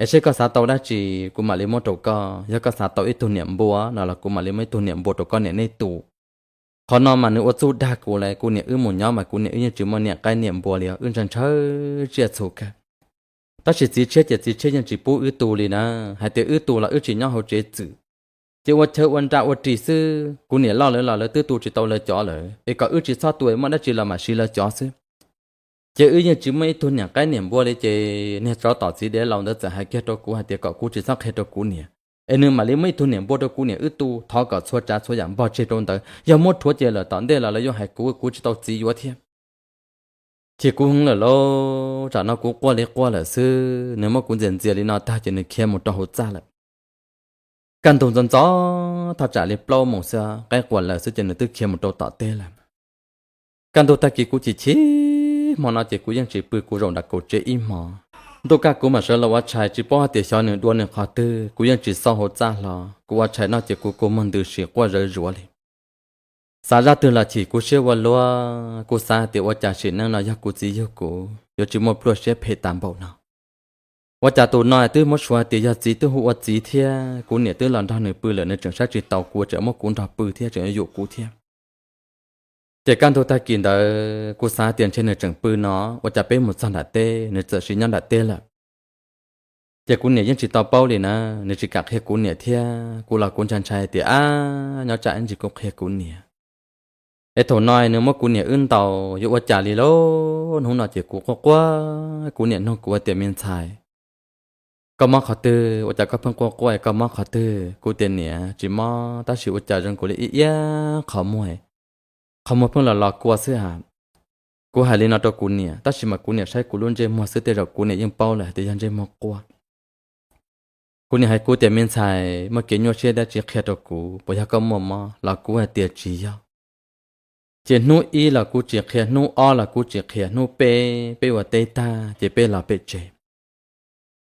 Es seb koj xav tau dab tsi kuv mam li muab rau koj, yog koj xav tau ib tug niam npua no los kuv mam li muab ib tug niam npua rau koj niam neb tu. Qhov no mas nws ua txuj dag kuv lawm, kuv niam wb mus nyob mas kuv niam wb yeej tsis muaj niam qaib niam npua li, wb ntshaw ntshaw tsiaj txhu kawg. Tab sis txiv tshiab ces txiv tshiab yeej tsis pub wb tu li na, hais tias wb tu los wb tsis nyob hauv tsev txwm. Ces ua chaw ua nra ua ris xwb, kuv niam loj lawv los lawv twb tu tsis tau lawv cov lawm, es kom wb tsis txhob tu es muaj dab tsi los mam siv lawv cov xwb. Ces wb yeej tsis muaj ib tug niam qaib niam npua li, ces niag tsov tom txiv dev laus ntawd txawm hais kiag rau kuv hais tias kom kuv tsis txhob qhia rau kuv niam, es nws mam li muab ib tug niam npua rau kuv niam wb tu, thov kom txhua tsav txhua yam npog tseg rau ntawd, yog muab rhuav ces lawm tom ntej los lawv yuav hais kuv, kuv tsis tau txiv yuav thiab. Ces kuv heev lawm lauj, tsam no kuv quaj li quaj lawm xwb, nws muab kuv ntxias ntxias li no tag ces nws khiav mus rau hauv txaj lawm. Kaj ntug ntxov ntxov thaj tsam li plaub moos xwb, qaib quas lawm xwb ces nws twb khiav mus rau tom teb lawm. Kaj ntug tag kis kuv chim chim, hmo no ces kuv yeej tsis pw, kuv zaum nram kaum tsev ib hmos. Ntuj kaj kuv mam sawv los ua tshais, tsis paub hais tias xyov nws dua nws qhov twg, kuv yeej tsis xauj hauv txaj hlo. Kuv ua tshais noj ces kuv kua muag ntws sim quaj zawv zuav li. Xav zaj twg los chim kuv siab ua luaj, kuv xav hais tias ua cas sim neej no yog kuv txiv yug kuv yuav tsis muaj pluaj siab phem tas npaum no. Ua cas tus no twb muab suav hais tias yog txiv twb hu ua txiv thiab, kuv niam twb los nrog nws pw lawm, nws tseem saib tsis taus kuv, tseem muab kuv nrog pw thiab, tseem yuav yum kuv thiab. Ces kaj ntug tag kis ntawd kuv xav hais tias ntshe nws tseem pw no, ua cas peb mus txog nram teb nws txawm sim nyob nram teb lawm. Ces kuv niam yeej tsis tau paub li na, nws tsis kam qhia kuv niam thiab. Kuv los kuv ntshai ntshai tias ab, nyob tsam ib ntsis kuv qhia kuv niam, es thaum no nws muab kuv niam wb ntaus yuav ua cas li lauj. Hnub no ces kuv quaj quaj, kuv niam nug kuv tias, me ntxhais, koj mob qhov twg? Ua cas koj pheej quaj quaj, koj mob qhov twg? Kuv tias niam, tsis mob, tab sis ua cas zoo nkaus li ib iab qhov muag, qhov muag pheej los los kua xwb a. Kuv hais li no rau kuv niam, tab sis mas kuv niam saib kuv lub ntsej muag xwb tej zaum kuv niam yeej paub lawm hais tias yog ntsej muag quaj. Kuv niam hais kuv tias, me ntxhais, muaj kev nyuaj siab dab tsi qhia rau kuv, puas yog koj muaj mob? Los kuv hais tias tsis yog. Ces hnub ib los kuv tsis qhia, hnub ob los kuv tsis qhia, hnub peb, peb ua teb tag ces peb los pem tsev.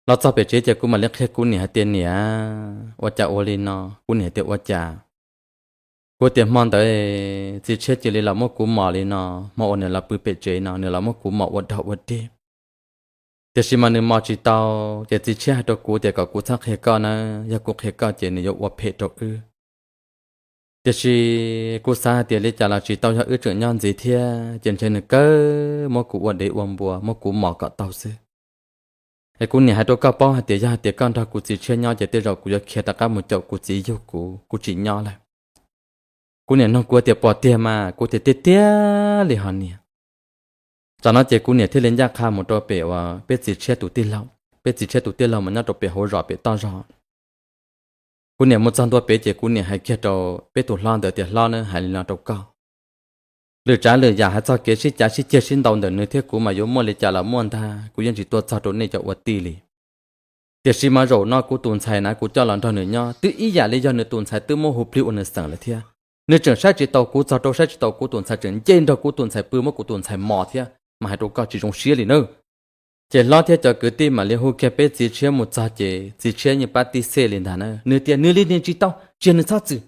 Los txog pem tsev ces kuv mam li qhia kuv niam hais tias, niam, ua cas ua li no? Kuv niam hais tias, ua cas? Kuv tias, hmo ntawd txiv tshiab cia li los muab kuv mos li no, hmo uas nws los pw pem tsev no nws los muab kuv mos ua dog ua dig. Tiam sis mas nws mos tsis tau, ces txiv tshiab hais rau kuv tias kom kuv txhob qhia koj na, yog kuv qhia koj ces nws yuav ua phem rau wb. Tiam sis kuv xav hais tias li cas los tsis tau, yog wb tseem nyob ntxiv thiab ces ntshe nws kawg muab kuv ua dev ua npua, muab kuv mos kom tau xwb. Es kuv niam hais rau koj paub hais tias yog hais tias koj nrog kuv txiv tshiab nyob ces tej zaum kuv yuav khiav rov qab mus caum kuv txiv yug kuv, kuv tsis nyob lawm. Kuv niam nug kuv tias, puas tiag mas? Kuv tias, tiag tiag li hos niam. Tsam no ces kuv niam thiaj li ncaj qha mus rau pem uas peb txiv tshiab tus tij laug, peb txiv tshiab tus tij laug mas nyob rau pem hauv zos pem toj zog. Kuv niam mus txog ntua pem ces kuv niam hais kiag rau peb tus hlob ntawd tias, hlob na, hais li no rau koj, lwm tsav lwm yam hais txog kev sib cav sib ceg sib ntaus ntawm nws thiab kuv mas yuav muaj li cas los muaj ntag, kuv yeej tsis tuaj txog rau nej cov ua tij li. Tiam sis mas zaum no kuv tus ntxhais na kuv coj los nrog nws nyob twb ib yam li yog nws tus ntxhais twb muab hu plig ua nws xeem lawm thiab. Nws tseem saib tsis taus kuv, txog rau saib tsis taus kuv tus ntxhais, tseem nce nrog kuv tus ntxhais pw, muab kuv tus ntxhais mos thiab, mas hais rau koj tsis zoo siab li na. Ces hlob thiab cov kwv tij mam li hu kiag peb txiv tshiab mus txog ces txiv tshiab yeej pab tib xej li ntag na, nws tias nws li nws tsis tau, tsis yog nws txhob txwm.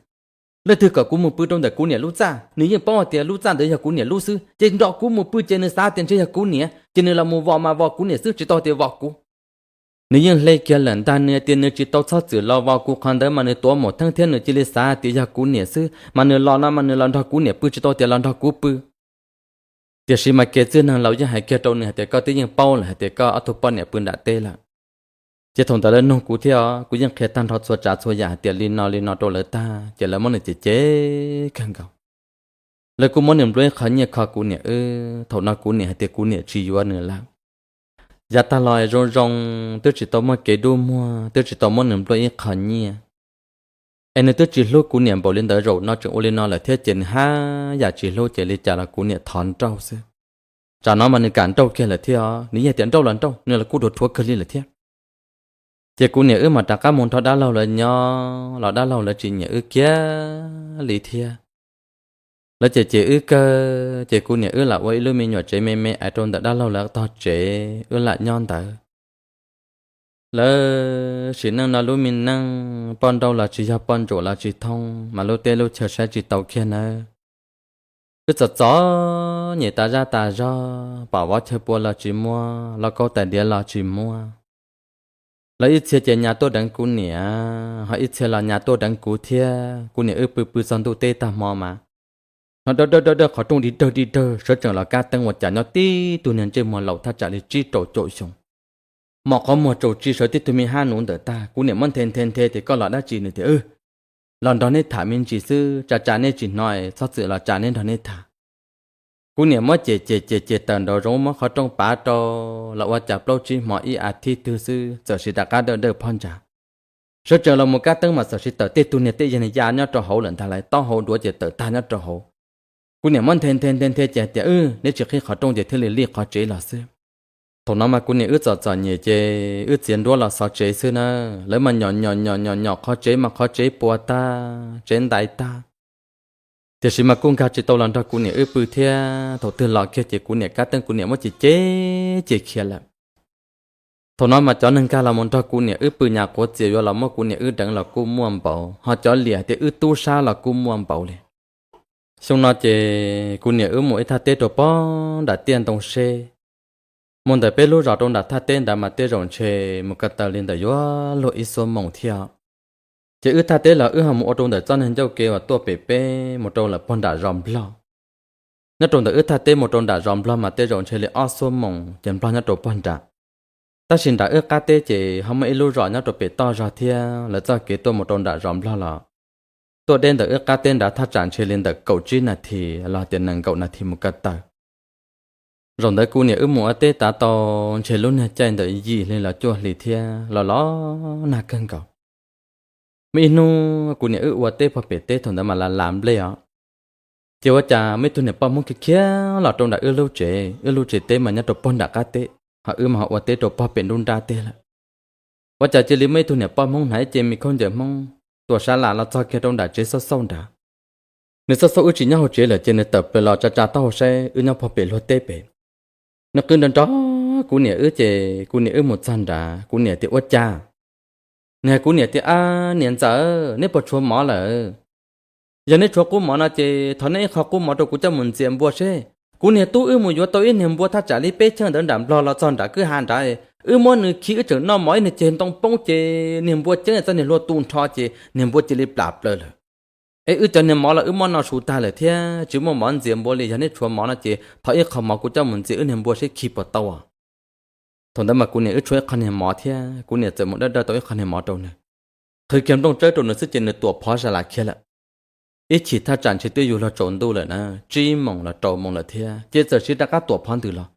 Leej twg kom kuv mus pw rau ntawm kuv niam lub txaj? Nws yeej paub hais tias lub txaj ntawd yog kuv niam lub xwb, ces nrog kuv mus pw ces nws xav tias ntshe yog kuv niam, ces nws los mus vos mas vos kuv niam xwb, tsis tau tias vos kuv. Nws yeej hle kiag lawm ntag, nws tias nws tsis tau txhob txwm los vos kuv qhov ntawd mas nws tuav mus theeb thiab nws cia li xav tias yog kuv niam xwb, mas nws los no mas nws los nrog kuv niam pw, tsis tau tias los nrog kuv pw. Tiam sis mas kev txwj neeg laus yeej hais kiag rau nws hais tias koj twb yeej paub lawm hais tias koj ob tug poj niam pw nram teb lawm. Ces thaum ntawd lawv nug kuv thiab, kuv yeej qhia tag nrho txhua tsav txhua yam hais tias li no li no rau lawv tag, ces lawv muab nws cem cem kawg nkaus. Lawv kuj muab nws nplua ib qho nyiaj kho kuv niam wb, thaum no kuv niam hais tias kuv niam tsis yuav nws lawm. Yav tag los zoo zoo, twb tsis tau muaj kev dub muag, twb tsis tau muab nws nplua ib qho nyiaj. Es nws twb tsis hlub kuv niam npaum li ntawd, zaum no tseem ua li no lawm thiab ces nws haj yam tsis hlub, ces li cas los kuv niam thov nrauj xwb. Tsam no mas nws kam nrauj kiag lawm thiab, nws yeej tias nrauj los nrauj, nws los kuj dhuav dhuav kawg li lawm thiab. Ces kuv niam wb mam rov qab mus nrog dab laug lawv nyob los dab laug lawv tsis nyiam wb kiag li thiab. Lawv cem cem wb kawg, ces kuv niam wb lam ua ib lub me nyuam tsev me me aiv rau ntawm dab laug lawv tog tsev wb lam nyob ntawd. Lawv sim neej no lub me neej, poj nrauj los tsis yog, poj ntsuam los tsis thoob, mas lub teb lub chaw saib tsis tau kiag nawb. Wb txom txom nyem tas zaj tas zog, pam vov chaw pua los tsis muaj, lauj kaub tais diav los tsis muaj. Lawv ib txhia ces nyas tuaj deev kuv niam, ho ib txhia los nyas tuaj deev kuv thiab. Kuv niam wb pw pw txog ntuj teb tag hmo mas hnov dawj dawj dawj dawj qhov rooj dig dawg dig dawg, sawv tsees los kab teeb ua cas nyob tib tug niag ntsej muag laus thaj tsam li tsib rau caum xyoo, mos qhov muag tsaus tsi sawv tib tug me hab nuv ntawm tag. Kuv niam muab nthe nthe nthe tias koj los dab tsi, nws tias los nrog neb tham me ntsis xwb, tsa tsa neb tsis hnov, txhob txwm los tsa neb nrog neb tham. Kuv niam muab cem cem cem cem tawm nraum zoov, muab qhov rooj pav rau, los ua cas plaub tsib hmo ib as thiv twg xwb txawm sis rov qab dawj dawj phab ntsa. Sawv tsees los mus kab teeb mas txawm sis tawm tej tug niag tej yag niag ya nyob rau hauv lawm ntag lauj, taub hau duav ces tawm tag nyob rau hauv. Kuv niam muab nthe nthe nthe nthe ces hais tias, neb tsis qhib qhov rooj ces thiaj li lij qhov tsev los xwb. Thaum no mas kuv niam wb txom txom nyem ces wb txiav nruab los xov tsev xwb na. Lawv mas nyom nyom nyom nyom nyom qhov tsev mas qhov tsev puas tag, tsev ntais tag. Tiam sis mas kuj nkag tsis tau los nrog kuv niam wb pw thiab. Thaum twg los kiag ces kuv niam kab teeb kuv niam muab cem cem khiav lawm. Thaum no mas cov neeg nkag los mus nrog kuv niam wb pw nyas quav txias yuav los muab kuv niam wb deev los kuj muaj npaum, ho cov liam tias wb tub sab los kuj muaj npaum li. Xyoo no ces kuv niam wb mus ib thaj teb rau pog nram tiaj ntoo seb, mus ntawm peb lub zos rau nram thaj teb nrad mas tej zaum ntshe mus ko taw li ntawm yuav luag ib xuab moos thiab. Ces wb thaj teb los wb ho mus ua rau ntawm txoj niag ncauj ke uas tuaj pem peb mus rau lawm pog nram zos nplog. Nyob rau ntawm wb thaj teb mus rau nram zos nplog mas tej zaum ntshe li ob xuab moos ces nplog nyob rau pog nram. Tab sis nram wb qab teb ces ho muaj ib lub zos nyob rau pem toj zog thiab, lawv txoj kev tuaj mus rau nram zos nplog los tuaj deb ntawm wb qab teb nrad thaj tsam ntshe li ntawm kaum tsib nas this los tias nees nkaum nas this mus ko taw. Zaum ntawd kuv niam wb mus ua teb tav tau ntshe lub niag caij ntawm yim hli los cuaj hli thiab, los los nag kawg nkaus. Muaj ib hnub kuv niam wb ua teb pog pem teb thaum ntawd mas las las nplej os. Ces ua cas muaj ib tug niam poj Hmoob khiav khiav los rau nram wb lub tsev, wb lub tsev teb mas nyob rau pog nram qab teb, ho wb mas ho ua teb rau pog pem nruab nrab teb lawm. Ua cas cia li muaj ib tug niam poj Hmoob hnav ib ce me khaub ncaws Hmoob tuam sab las los txog kiag rau nram tsev xauj xauj nrad. Nws xauj xauj wb tsis nyob hauv tsev lawm ces nws tawm plaws los tsa tsa taub hau saib wb nyob pog pem luag teb pem. Nws qw nrov nrov kuv niam wb ces kuv niam wb mus txog nrad kuv niam tias ua cas. Nws hais kuv niam tias, Ab niam ntxawm, neb puas tshuav mov lawm? Yog neb tshuav qub mov no ces thov neb ib qho qub mov rau kuv coj mus ntxias npua seb. Kuv niag tub wb mus yuav tau ib niag npua thaj tsam li peb cheej ntawd nram nplog los txog nram kwj ha nrad, wb muab nws khi wb tseem noj mov ib niag ceg ntoo poob ces niag npua ceeb txoj niag hlua tu nrho ces niag npua cia li plam plaws lawm. Es wb cov niag mov los wb muab noj su tag lawm thiab tsis muaj mov ntxias npua li, yog neb tshuav mov no ces thov ib qho mov kuv coj mus ntxias wb niag npua seb khi puas tau. Thaum ntawd mas kuv niam wb tshuav ib qho niag mov thiab kuv niam txawm mus dawb dawb tau ib qho niag mov rau nws, qhwv kiag nplooj tsawb rau nws xwb ces nws tuam phov sa las khiav lawm. Ib chim thaj tsam ntshe twb yuav luag tsaus ntuj lawm na, tsib moos los rau moos lawm thiab ces txawm siv rov qab tuam phov ntws los.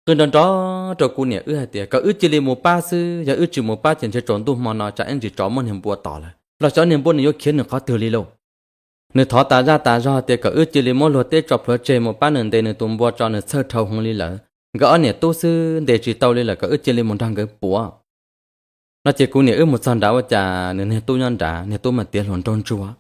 Qw nrov nrov rau kuv niam wb hais tias kom wb cia li mus pab xwb, yog wb tsis mus pab ces ntshe tsaus ntuj hmo no tsam ib ntsis tsov muab niag npua tom lawm los xyov niag npua nws yuav khiav nws qhov twg li lauj. Nws thov tas zaj tas zog tias kom wb cia li muab luag teb tso plhuav tseg mus pab nws ntes nws tus npua tso, nws txhawj dhau heev li lawm. Nkawd ob niam tub xwb ntes tsis tau li lawm, kom wb cia li mus nrog nkawd puav. No ces kuv niam wb mus txog nrad ua cas nws niag tub nyob nrad, niag tub mas tiav hluas nraug ntsuag.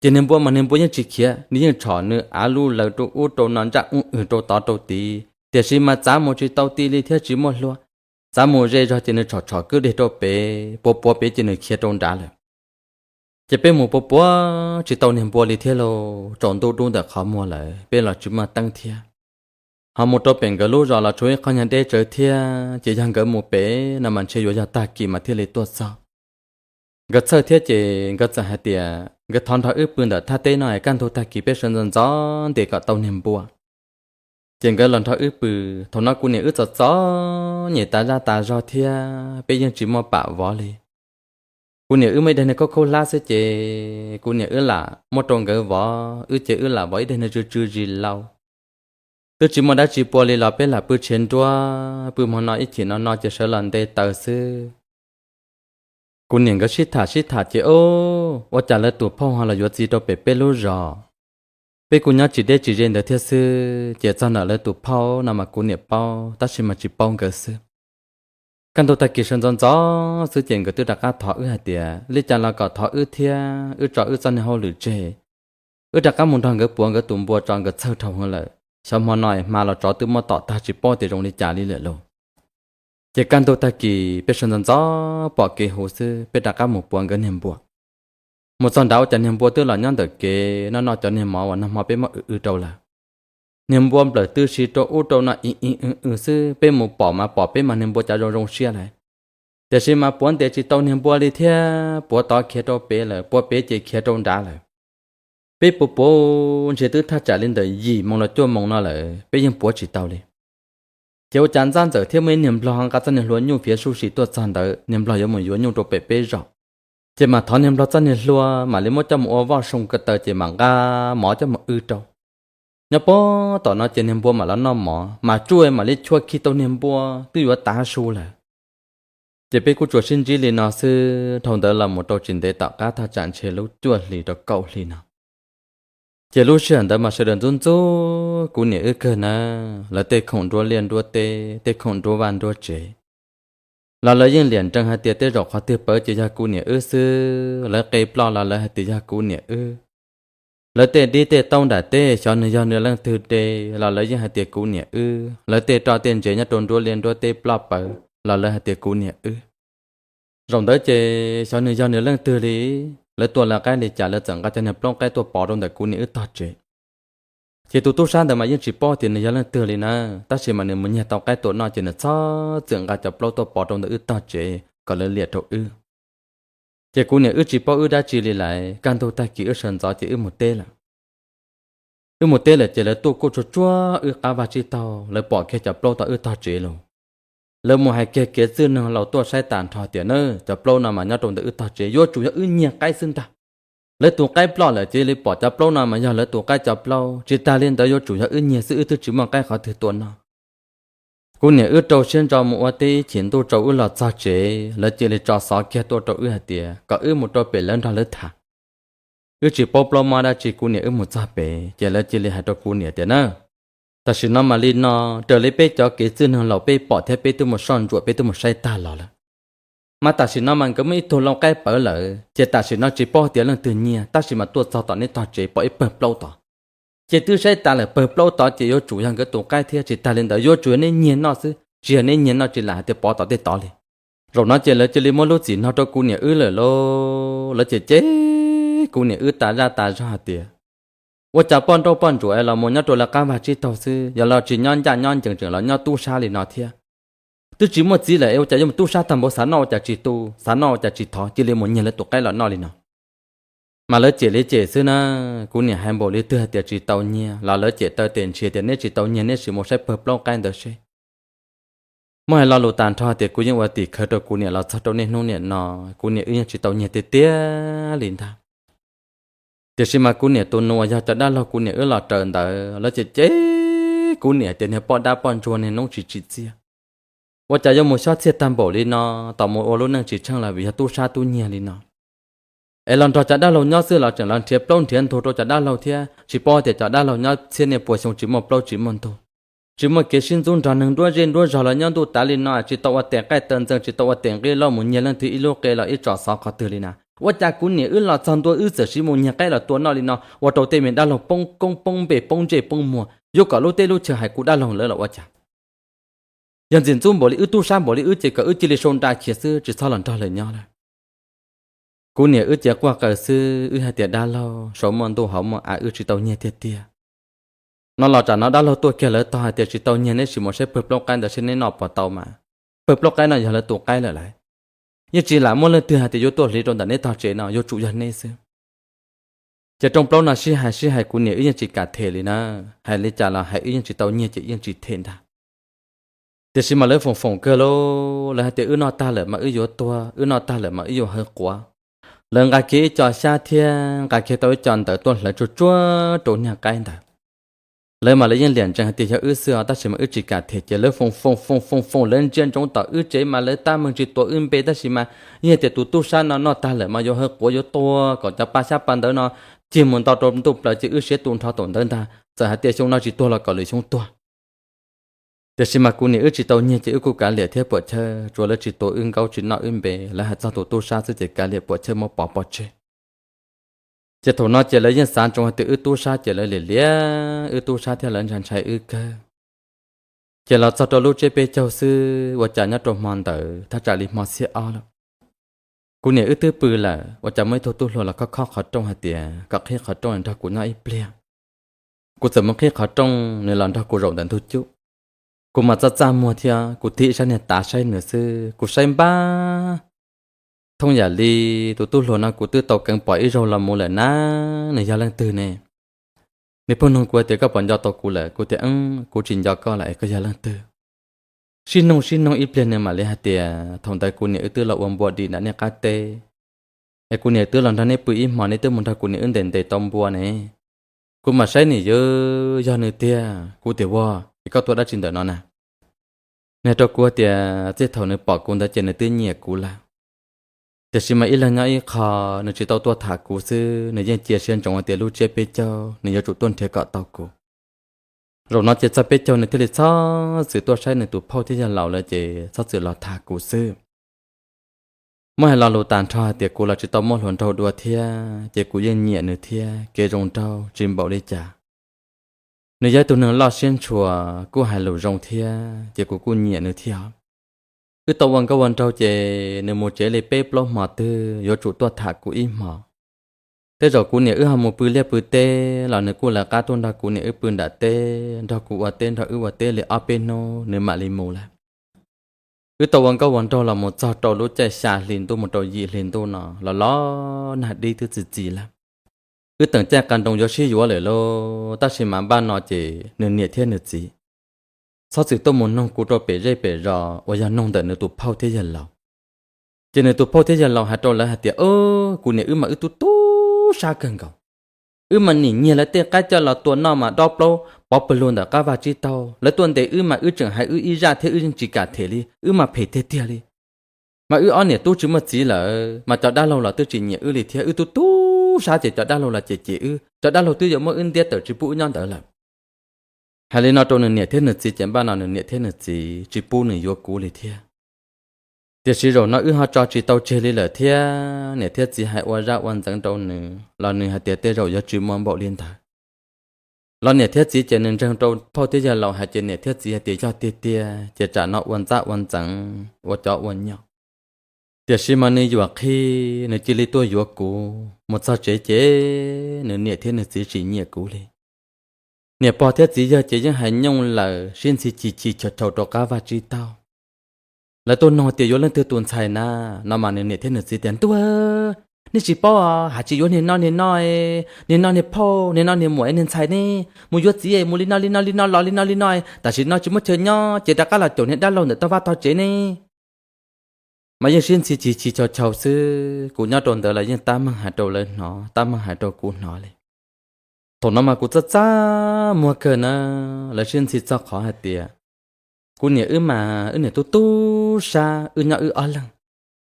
Ces niag npua mas niag npua yeej tsis khiav, nws yeej tshom nws av luj laws rau ub rau no ntsaj ub rau tod rau tid, tiam sis mas txav mus tsis tau ti li thiab tsis muaj hlua. Txav mus ze zog ces nws tshom tshom kwj deg rau pem, puav puav pem ces nws khiav rau nrad lawm. Ces peb mus puav puav tsis tau niag npua li thiab lauj, tsaus ntuj dub ntawm qhov muag lawm peb los tsis muaj teeb thiab. Ho mus rau pem nkawd lub zos los tshuav ib qho nyuag deb tsawv thiab, ces yog nkawd mus pem no mas ntshe yuav yog tag kis mas thiaj li tuaj txog. Nkawd txhawj thiab ces nkawd txawm hais tias nkawd thov nrog wb pw ntawm thaj teb no es kaj ntug tag kis peb sawv ntxov ntxov ntes kom tau niag npua. Ces nkawd los nrog wb pw. Thaum no kuv niam wb txom txom nyem tas zaj tas zog thiab peb yeej tsis muaj pam vov li. Kuv niam wb muaj ib daim niag khaub khaub hlab xwb ces kuv niam wb lam muab rau nkawd vov, wb ces wb lam vov ib daim niag tsw tsw zis laus. Twb tsis muaj dab tsi pua li los peb lam pw tshev nruab, pw hmo no ib chim no no ces sawv los nte taws xwb. Kuv niam nkawd sib tham sib tham ces, Ub, ua cas lawv tus phauj ho los yuav txiv rau pem peb lub zos? Peb kuj nyob tsis deb tsis ze ntawd thiab xwb, ces txog ntawm lawv tus phauj no mas kuv niam paub tab sis mas tsis paub nkawd xwb. Kaj ntug tag kis sawv ntxov ntxov xwb ces nkawd twb rov qab thov wb hais tias li cas los kom thov wb thiab, wb tso wb txoj niag hauj lwm tseg, wb rov qab mus nrog nkawd puav nkawd tus npua tso, nkawd txhawj dhau heev lawm. Xyov hmo no hma los tsov twb muab tom tag tsis paub tias zoo li cas li lawm lauj. Ces kaj ntug tag kis peb sawv ntxov ntxov pom kev huv xwb peb rov qab mus puav nkawd niag npua. Mus txog nrad ua cas niag npua twb los nyob ntawm kev noj noj cov niag mov uas nag hmo peb muab w w rau lawm. Niag npua nplawm tw si rau ub rau no i i w w xwb, peb mus pom mas pom peb mas niag npua cav zoo zoo siab lawm. Tiam sis mas puav ntes tsis tau niag npua li thiab, puav tod khiav rau pem lawm, puav pem ces khiav rau nrad lawm. Peb puav puav ntshe twb thaj tsam li ntawm yim moos los cuaj moos no lawm peb yeej puav tsis tau li. Ces ua cas ntxab ntxawm thiab muaj ib niag nplog nqa txoj niag hlua nyuj fiav suj sim tuaj txog ntawd, niag nplog yuav mus yuav nyuj rau pem peb zos. Ces mam thov niag nplog txoj niag hlua mam li muab coj mus ua voj soo ko taw ces mam nqa mov coj mus w rau. Nyob puag tom no ces niag npua mam los noj mov, mas tsuj mam li chua khi tau niag npua twb yuav tav su lawm. Ces peb kuj tsuas sib ntsib li no xwb, dhau ntawd los mus rau tsis ntev tom qab thaj tsam ntshe lub cuaj hlis rau kaum hli no. Ces lub sij hawm ntawd mas sawv daws ntxub ntxub kuv niam wb kawg na, lawv tej khoom nruab liaj nruab teb, tej khoom nruab vaj nruab tsev los lawv yeej liam ntsees hais tias tej zaum qhov twg pawv ces yog kuv niam wb xwb, lawv qe ploj los lawv hais tias yog kuv niam wb. Lawv tej dib tej taub nram teb xyov nws yog nws leej twg de los lawv yeej hais tias kuv niam wb, lawv tej roj tej ntsev nyob rau nruab liaj nruab teb ploj pawv los lawv hais tias kuv niam wb. Zaum ntawd ces xyov nws yog nws leej twg li, lawv tua lawv qaib li cas lawv txawm nqa cov niag plaub qaib tuaj pov rau ntawm kuv niam wb tog tsev. Ces tus tub sab ntawd mas yeej tsis paub tias nws yog leej twg li na, tab sis mas nws mus nyiag tau qaib tua noj ces nws txhob txwm nqa cov plaub tuaj pov rau ntawm wb tog tsev kom lawv liam rau wb. Ces kuv niam wb tsis paub wb dab tsi li lawm, kaj ntug tag kis wb sawv ntxov ces wb mus teb lawm. Wb mus teb lawm ces lawv tuaj kuj tsuag tsuag wb qab vaj tsib taug, lawv pom kiag cov plaub tom wb tog tsev los. Lawv mus hais kiag kev txwj neeg laus tuaj saib tas nrho tias na, cov plaub no mas nyob rau ntawm wb tog tsev yuav tsum yog wb nyiag qaib xwb ntag. Lawv tus qaib ploj lawm ces li pom cov plaub no mas yog lawv tus qaib cov plaub, tsis tas li ntawd yuav tsum yog wb nyiag xwb, wb twb tsis muaj qaib qhov twg tua noj. Kuv niam wb rau siab ntso mus ua teb ib chim ntuj tsaus wb los txog tsev, lawv cia li tso xov kiag tuaj rau wb hais tias kom wb mus rau pem lawv nrog lawv tham. Wb tsis paub plaub mab dab tsi, kuv niam wb mus txog pem ces lawv cia li hais rau kuv niam tias na, tam sim no mas li no, raws li peb cov kev txwj neeg laus peb pom thiab peb twb mus soj ntsuam peb twb mus saib tag los lawm, mas tam sim no mas nkawd muaj ib tug lau qaib pawv lawm ces tam sim no tsis paub tias leej twg nyiag, tab sis mas tuaj txog tom neb tog tsev pom ib pawg plaub tod. Ces twb saib tas lawm pawg plaub tod ces yuav tsum yog nkawd tus qaib thiab, tsis tas li ntawd yuav tsum yog neb nyiag noj xwb, tsis yog neb nyiag noj tsis lam hais tias pov tom tej tod li. Zaum no ces lawv cia li muab lub txim no rau kuv niam wb lawm lauj, lawv cem cem kuv niam wb tas zaj tas zog hais tias ua cas poj nrauj poj ntsuam es los mus nyob rau lawv qab vaj tsib taug xwb, yog los tsis nyob ncaj nyob ncees tseem los nyob tub sab li no thiab. Twb tsis muaj txiv lawm es ua cas yuav mus tub sab tag npaum, xav noj ua cas tsis tu, xav noj ua cas tsis thov, cia li mus nyiag lawv tus qaib los noj li no. Mas lawv cem li cem xwb na, kuv niam hais npaum li twg hais tias tsis tau nyiag los lawv cem taw tes nrhiav tias neb tsis tau nyiag, neb sim mus saib pawg plaub qaib ntawd seb. Muab hais lo lus tas nrho tias kuv yeej ua tim khawv rau kuv niam los txog rau niaj hnub niam no, kuv niam wb yeej tsis tau nyiag tiag tiag li ntag. Tiam sis mas kuv niam tus nus uas yog cov dab laug kuv niam wb los raws ntawd, lawv cem cem kuv niam tias niag poj dab poj ntsuag niag noob tsis tsim txiaj, ua cas yuav mus xyob txhiaj tag npaum li no, tos mus ua lub neej tsis tsheej los vim yog tub sab tub nyiag li no. Es los nrog cov dab laug nyob xwb los tseem los nrhiav plaub nrhiav ntug rau cov dab laug thiab, tsis paub tias cov dab laug nyob txhiab niaj pua xyoo tsis muaj plaub tsis muaj ntug, tsis muaj kev sib ntxub nrog neeg nruab zej nruab zog los nyob ntuj tav li no, tsis tau ua tes qaij taw ntxees, tsis tau ua tes nqi lauj, mus nyiag leej twg ib lub qe los ib tsom xov qhov twg li na. Ua cas kuv niam wb los txog ntua wb txawm siv mus nyiag qaib los tua noj li no, ua rau tej me dab laug poob koob poob npe poob ntsej poob muag, yuav kom lub teb lub chaw hais kuv dab laug lawv los ua cas. Yog ntxim ntxub npaum li wb, tub sab npaum li wb ces kom wb cia li sau nra khiav xwb, tsis txhob los nrog lawv nyob lawm. Kuv niam wb ces quaj qw xwb, wb hais tias dab laug, saum muaj ntuj hauv muaj av, wb tsis tau nyiag tiag tiag. No los tsam no dab laug tuaj kiag lawv tog hais tias tsis tau nyiag, neb sim mus saib pawg plaub qaib ntawd seb neb noj puas tau mas. Pawg plaub qaib no yog lawv tus qaib lawm lauj. Yeej tsis lam muaj leej twg hais tias yuav tuaj hliv rau ntawm neb tog tsev no, yuav tsum yog neb xwb. Ces rooj plaub no sib hais sib hais kuv niam wb yeej tsis kam them li na, hais li cas los hais wb yeej tsis tau nyiag ces yeej tsis them ntag. Tiam sis mas lawv foom foom kawg lauj, lawv hais tias wb noj tag lawm mas wb yuav tuag, wb noj tag lawm mas wb yuav hawv quav. Lawv nqa kiag ib co xyab thiab nqa kiag tau ib co ntawv tuaj hlawv tsuag tsuag rau niag qaib ntawd. Lawv mas lawv yeej liam ntsees hais tias yog wb xwb os, tab sis mas wb tsis kam them ces lawv foom foom foom foom foom, lawv ntsia ntsoov tom wb tsev mas lawv tab meeg tsis tuav wb npe, tab sis mas yeej hais tias tus tub sab no noj tag lawm mas yuav hawv quav yuav tuag, kom cov pa xyab pa ntawv no cig mus nto rau ntuj plaws ces wb siav tu nrho taum ntawv ntag, txawm hais tias xyoo no tsis tuag los kom lwm xyoo tuag. Tiam sis mas kuv niam wb tsis tau nyiag ces wb kuj kav liam thiab puam chawj, tsuas lawv tsis tuav wb nkaub tsis noj wb npe, lawv hais txog tus tub sab xwb ces kav liam puam chawj muab pov pov tseg. Ces thaum no ces lawv yeej xav ntsoov hais tias wb tub sab ces lawv liam liam wb tub sab thiab lawv ntshai ntshai wb kawg. Ces los txog rau lub tsiab peb caug xwb, ua cas nyob rau hmo ntawd thaj tsam li hmo xiab ob lawm, kuv niam wb twb pw lawm, ua cas muaj ib tug tub hluas los khob khob qhov rooj hais tias kom qhib qhov rooj nrog kuv nyob ib pliag. Kuv txawm mus qhib qhov rooj, nws los nrog kuv zaum ntawm ntug cub. Kuv mas txaj txaj muag thiab kuv tig ib sab niag tav saib nws xwb, kuv saib npab thooj yam li tus tub hluas no kuv twb tau keev pom ib zaug los mus lawm na, nws yog leej twg ne? Nws pheej nug kuv tias koj puas nco tau kuv lawm? Kuv tias kuv tsis nco koj lawm es koj yog leej twg? Sib noog sib noog ib pliag nws mam li hais tias thaum ntawd kuv niam wb twb los ua npua dim nram nej qab teb, es kuv niam twb los nrog neb pw ib hmos, neb twb mus nrog kuv niam wb ntes ntes tau npua ne. Kuv mam saib nws yog, yog nws tiag. Kuv tias ua, es koj tuaj dab tsi ntawm no na? Nws hais rau kuv tias txij thaum nws pom kuv ntawd ces nws twb nyiam kuv lawm. Tiam sis mas ib leeg nyob ib qho, nws tsis tau tuaj tham kuv xwb, nws yeej cia siab ntsoov hais tias lub tsiab peb caug nws yuav tsum tuaj nrhiav kom tau kuv. Zaum no ces txog peb caug nws thiaj li txhob txwm tuaj saib nws tus phauj thiab yawg laus lawm ces txhob txwm los tham kuv xwb. Muab hais lo lus tas nrho hais tias kuv los tsis tau muaj hluas nraug dua thiab, ces kuv yeej nyiam nws thiab, kev zoo nraug tsis npaum li cas. Nws yog ib tug neeg loj siab ntshua, kuj hais lus zoo thiab, ces kuv kuj nyiam nws thiab. Wb tau ua nkauj ua nraug ces nws mus tsev li peb plaub hmo twg yuav tsum tuaj tham kuv ib hmo. Tej zaum kuv niam wb ho mus pw liaj pw teb los nws kuj lawv qab tuaj nrog kuv niam wb pw nram teb, nrog kuv ua teb, nrog wb ua teb li ob peb hnub nws mam li mus lawm. Wb tau ua nkauj ua nraug los mus txog rau lub caij xya hli ntuj mus rau yim hli ntuj no los los nag dib twb txi txiv lawm. Wb teem caij qas nroos yuav sib yuav lawm lauj, tab sis mas npaj no ces nws niam thiab nws txiv txhob txwm tuaj mus noog kuv rau pem zej pem zos uas yog noog ntawm nws tus phauj thiab yawg laus. Ces nws tus phauj thiab yawg laus hais rau lawv hais tias, Kuv niam wb mas wb tub tub sab kawg nkaus. Wb mas nim nyiag lawv tej qaib coj los tua noj mas dob plaub pov pawg lug ntawm qab vaj tsib taug. Lawv tuaj ntes wb mas wb tseem hais wb ib zaj thiab wb yeej tsis kam them li, wb mas phem tiag tiag li. Mas wb ob niam tub tsis muaj txiv lawm mas cov dab laug los twb tsis nyiam wb li thiab, wb tub tub sab ces cov dab laug los cem cem wb, cov dab laug twb yuav muab wb ntiab tawm tsis pub wb nyob ntawd lawm. Hais li no rau nws niam thiab nws txiv ces npaj no nws niam thiab nws txiv tsis pub nws yuav kuv li thiab. Tiam sis zaum no wb ho tso tsis tau tseg li lawm thiab, niam thiab txiv hais ua zaj ua ntxeev rau nws los nws hais tias tej zaum yuav tsis muaj npaum li ntawd. Los niam thiab txiv ces nws ntseeg rau phauj thiab yawg laus hais ces niam thiab txiv hais tias yog tiag tiag ces tsam no ua ntxaj ua ntxeev ua cov ua nyom. Tiam sis mas nws yuam qhi, nws cia li tuaj yuav kuv. Mus txog tsev ces nws niam thiab nws txiv tsis nyiam kuv li. Niam pog thiab txiv yawg ces yeej hais nyooj lawm, sib ntxhi chis chis chaus chaus rau qab vaj tsib taug. Lawv tuaj noog tias yuav leej twg tus ntxhais na, no mas nws niam thiab nws txiv tias ntuj, nej tsis paub os, hais tsis yuav niag no niag no, niag no niag phauj, niag no niag muam, niag ntxhais ne, mus yuav txiv mus li no li no li no los li no li no, tam sim no tsis muaj chaw nyob ces rov qab los caum niag dab laug ntawm tog vaj tog tsev ne. Mas yeej sib ntxhi chis chis chaus chaus xwb, kuv nyob rau ntawd los yeej tab meeg hais rau lawv hnov, tab meeg hais rau kuv hnov li. Thaum no mas kuv txaj txaj muag kawg na, lawv sib ntxhi txog qhov hais tias kuv niam wb mas wb niam tub tub sab, wb nyob wb ob leeg.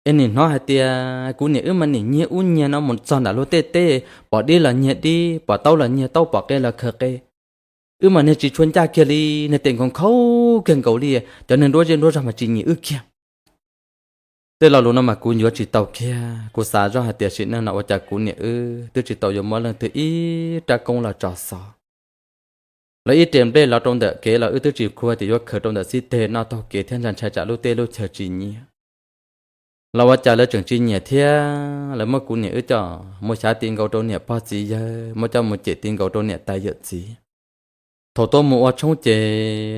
Es nim hnov hais tias kuv niam wb mas nim nyiag ub nyiag no mus txog nram luag tej teb, pom dib los nyiag dib, pom taub los nyiag taub, pom qe los khaws qe. Wb mas niag tsis tshua ncaj kiag li, niag tes nkaus khaub kiag nkaus li, cov neeg nruab zej nruab zog mas tsis nyiam wb kiag. Tej lo lus no mas kuv yuav tsis tau kiag, kuv xav zoj hais tias sim neej no ua cas kuv niam wb twb tsis tau yuav muab leej twg ib rab koob los tso xov. Lawv ib re nplej los rau ntawm kev los wb twb tsis khuv tias yuav khaws rau ntawm xib teg noj taug kev thiab ntshai ntshai tsam lub teb lub chaw tsis nyiam. Los ua cas lawv tseem tsis nyiam thiab, lawv muab kuv niam wb coj mus xyav ti nkaus rau niam pog txiv yawg, muab coj mus cem ti nkaus rau niam tais yawm txiv. Thaum tuaj mus ua tshoob ces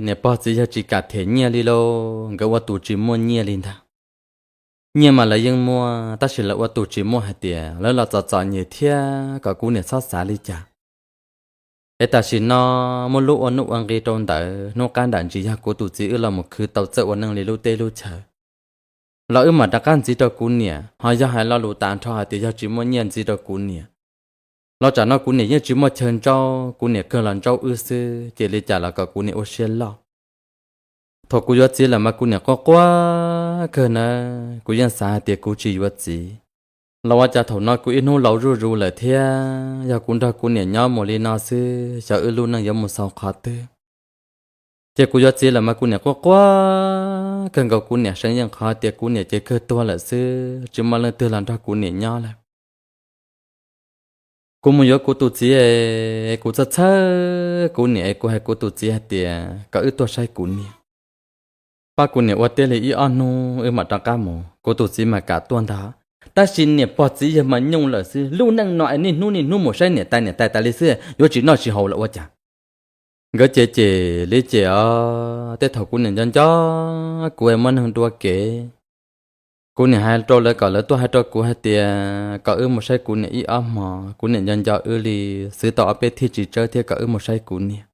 niam pog txiv yawg tsis kam them nyiaj li lauj, nkawd ua tus tsis muaj nyiaj li ntag. Nyiaj mas lawv yeej muaj, tab sis lawv ua tus tsis muaj hais tias lawv los txom txom nyem thiab kom kuv niam txhob xav li cas. Es tam sim no muaj lub ua nuj ua nqi rau ntawd, hnub qab nram ntsis yog kuv tus txiv wb los mus khwv tau txawj ua neej li lub teb lub chaw los wb mam rov qab ntxiv rau kuv niam. Ho yog hais lo lus tas nrho hais tias yog tsis muaj nyiaj ntxiv rau kuv niam los tsam no kuv niam yeej tsis muaj chaw ntsaub, kuv niam kawg los ntsaub wb xwb, ces li cas los kom kuv niam ua siab loj. Thaum kuv yuav txiv lawm mas kuv niam quaj quaj kawg na, kuv yeej xav hais tias kuv tsis yuav txiv los ua cas thaum no kuv ib hnub laus zuj zus lawm thiab, yog kuv nrog kuv niam nyob mus li no xwb xyov wb lub neej yuav mus xaus qhov twg. Ces kuv yuav txiv lawm mas kuv niam quaj quaj kawg nkaus, kuv niam seev yeej qhov tias kuv niam ces kawg tuag lawm xwb, tsis muaj leej twg los nrog kuv niam nyob lawm. Kuv mus yuav kuv tus txiv, kuv txhawj txhawj kuv niam, kuv hais kuv tus txiv hais tias kom wb tuaj saib kuv niam, pab kuv niam ua teb li ib ob hnub wb mam rov qab mus, kuv tus txiv mas kam tuaj ntag. Tab sis niam pog txiv yawg mas nyooj lawm xwb, lub neej no es niaj hnub niaj hnub mus saib niam tais niam tais tas li xwb, yuav tsis noj tsis haus lawm ua cas. Nkawd ces cem li cem os, tej thaum kuv niam nco nco kuv es muaj neeg dua kev. Kuv niam hais rau lawv kom lawv tuaj hais rau kuv hais tias kom wb mus saib kuv niam ib ob hmos, kuv niam nco nco wb li, xwb tau ob peb thiaj tsis tsawb thiab kom wb mus saib kuv niam.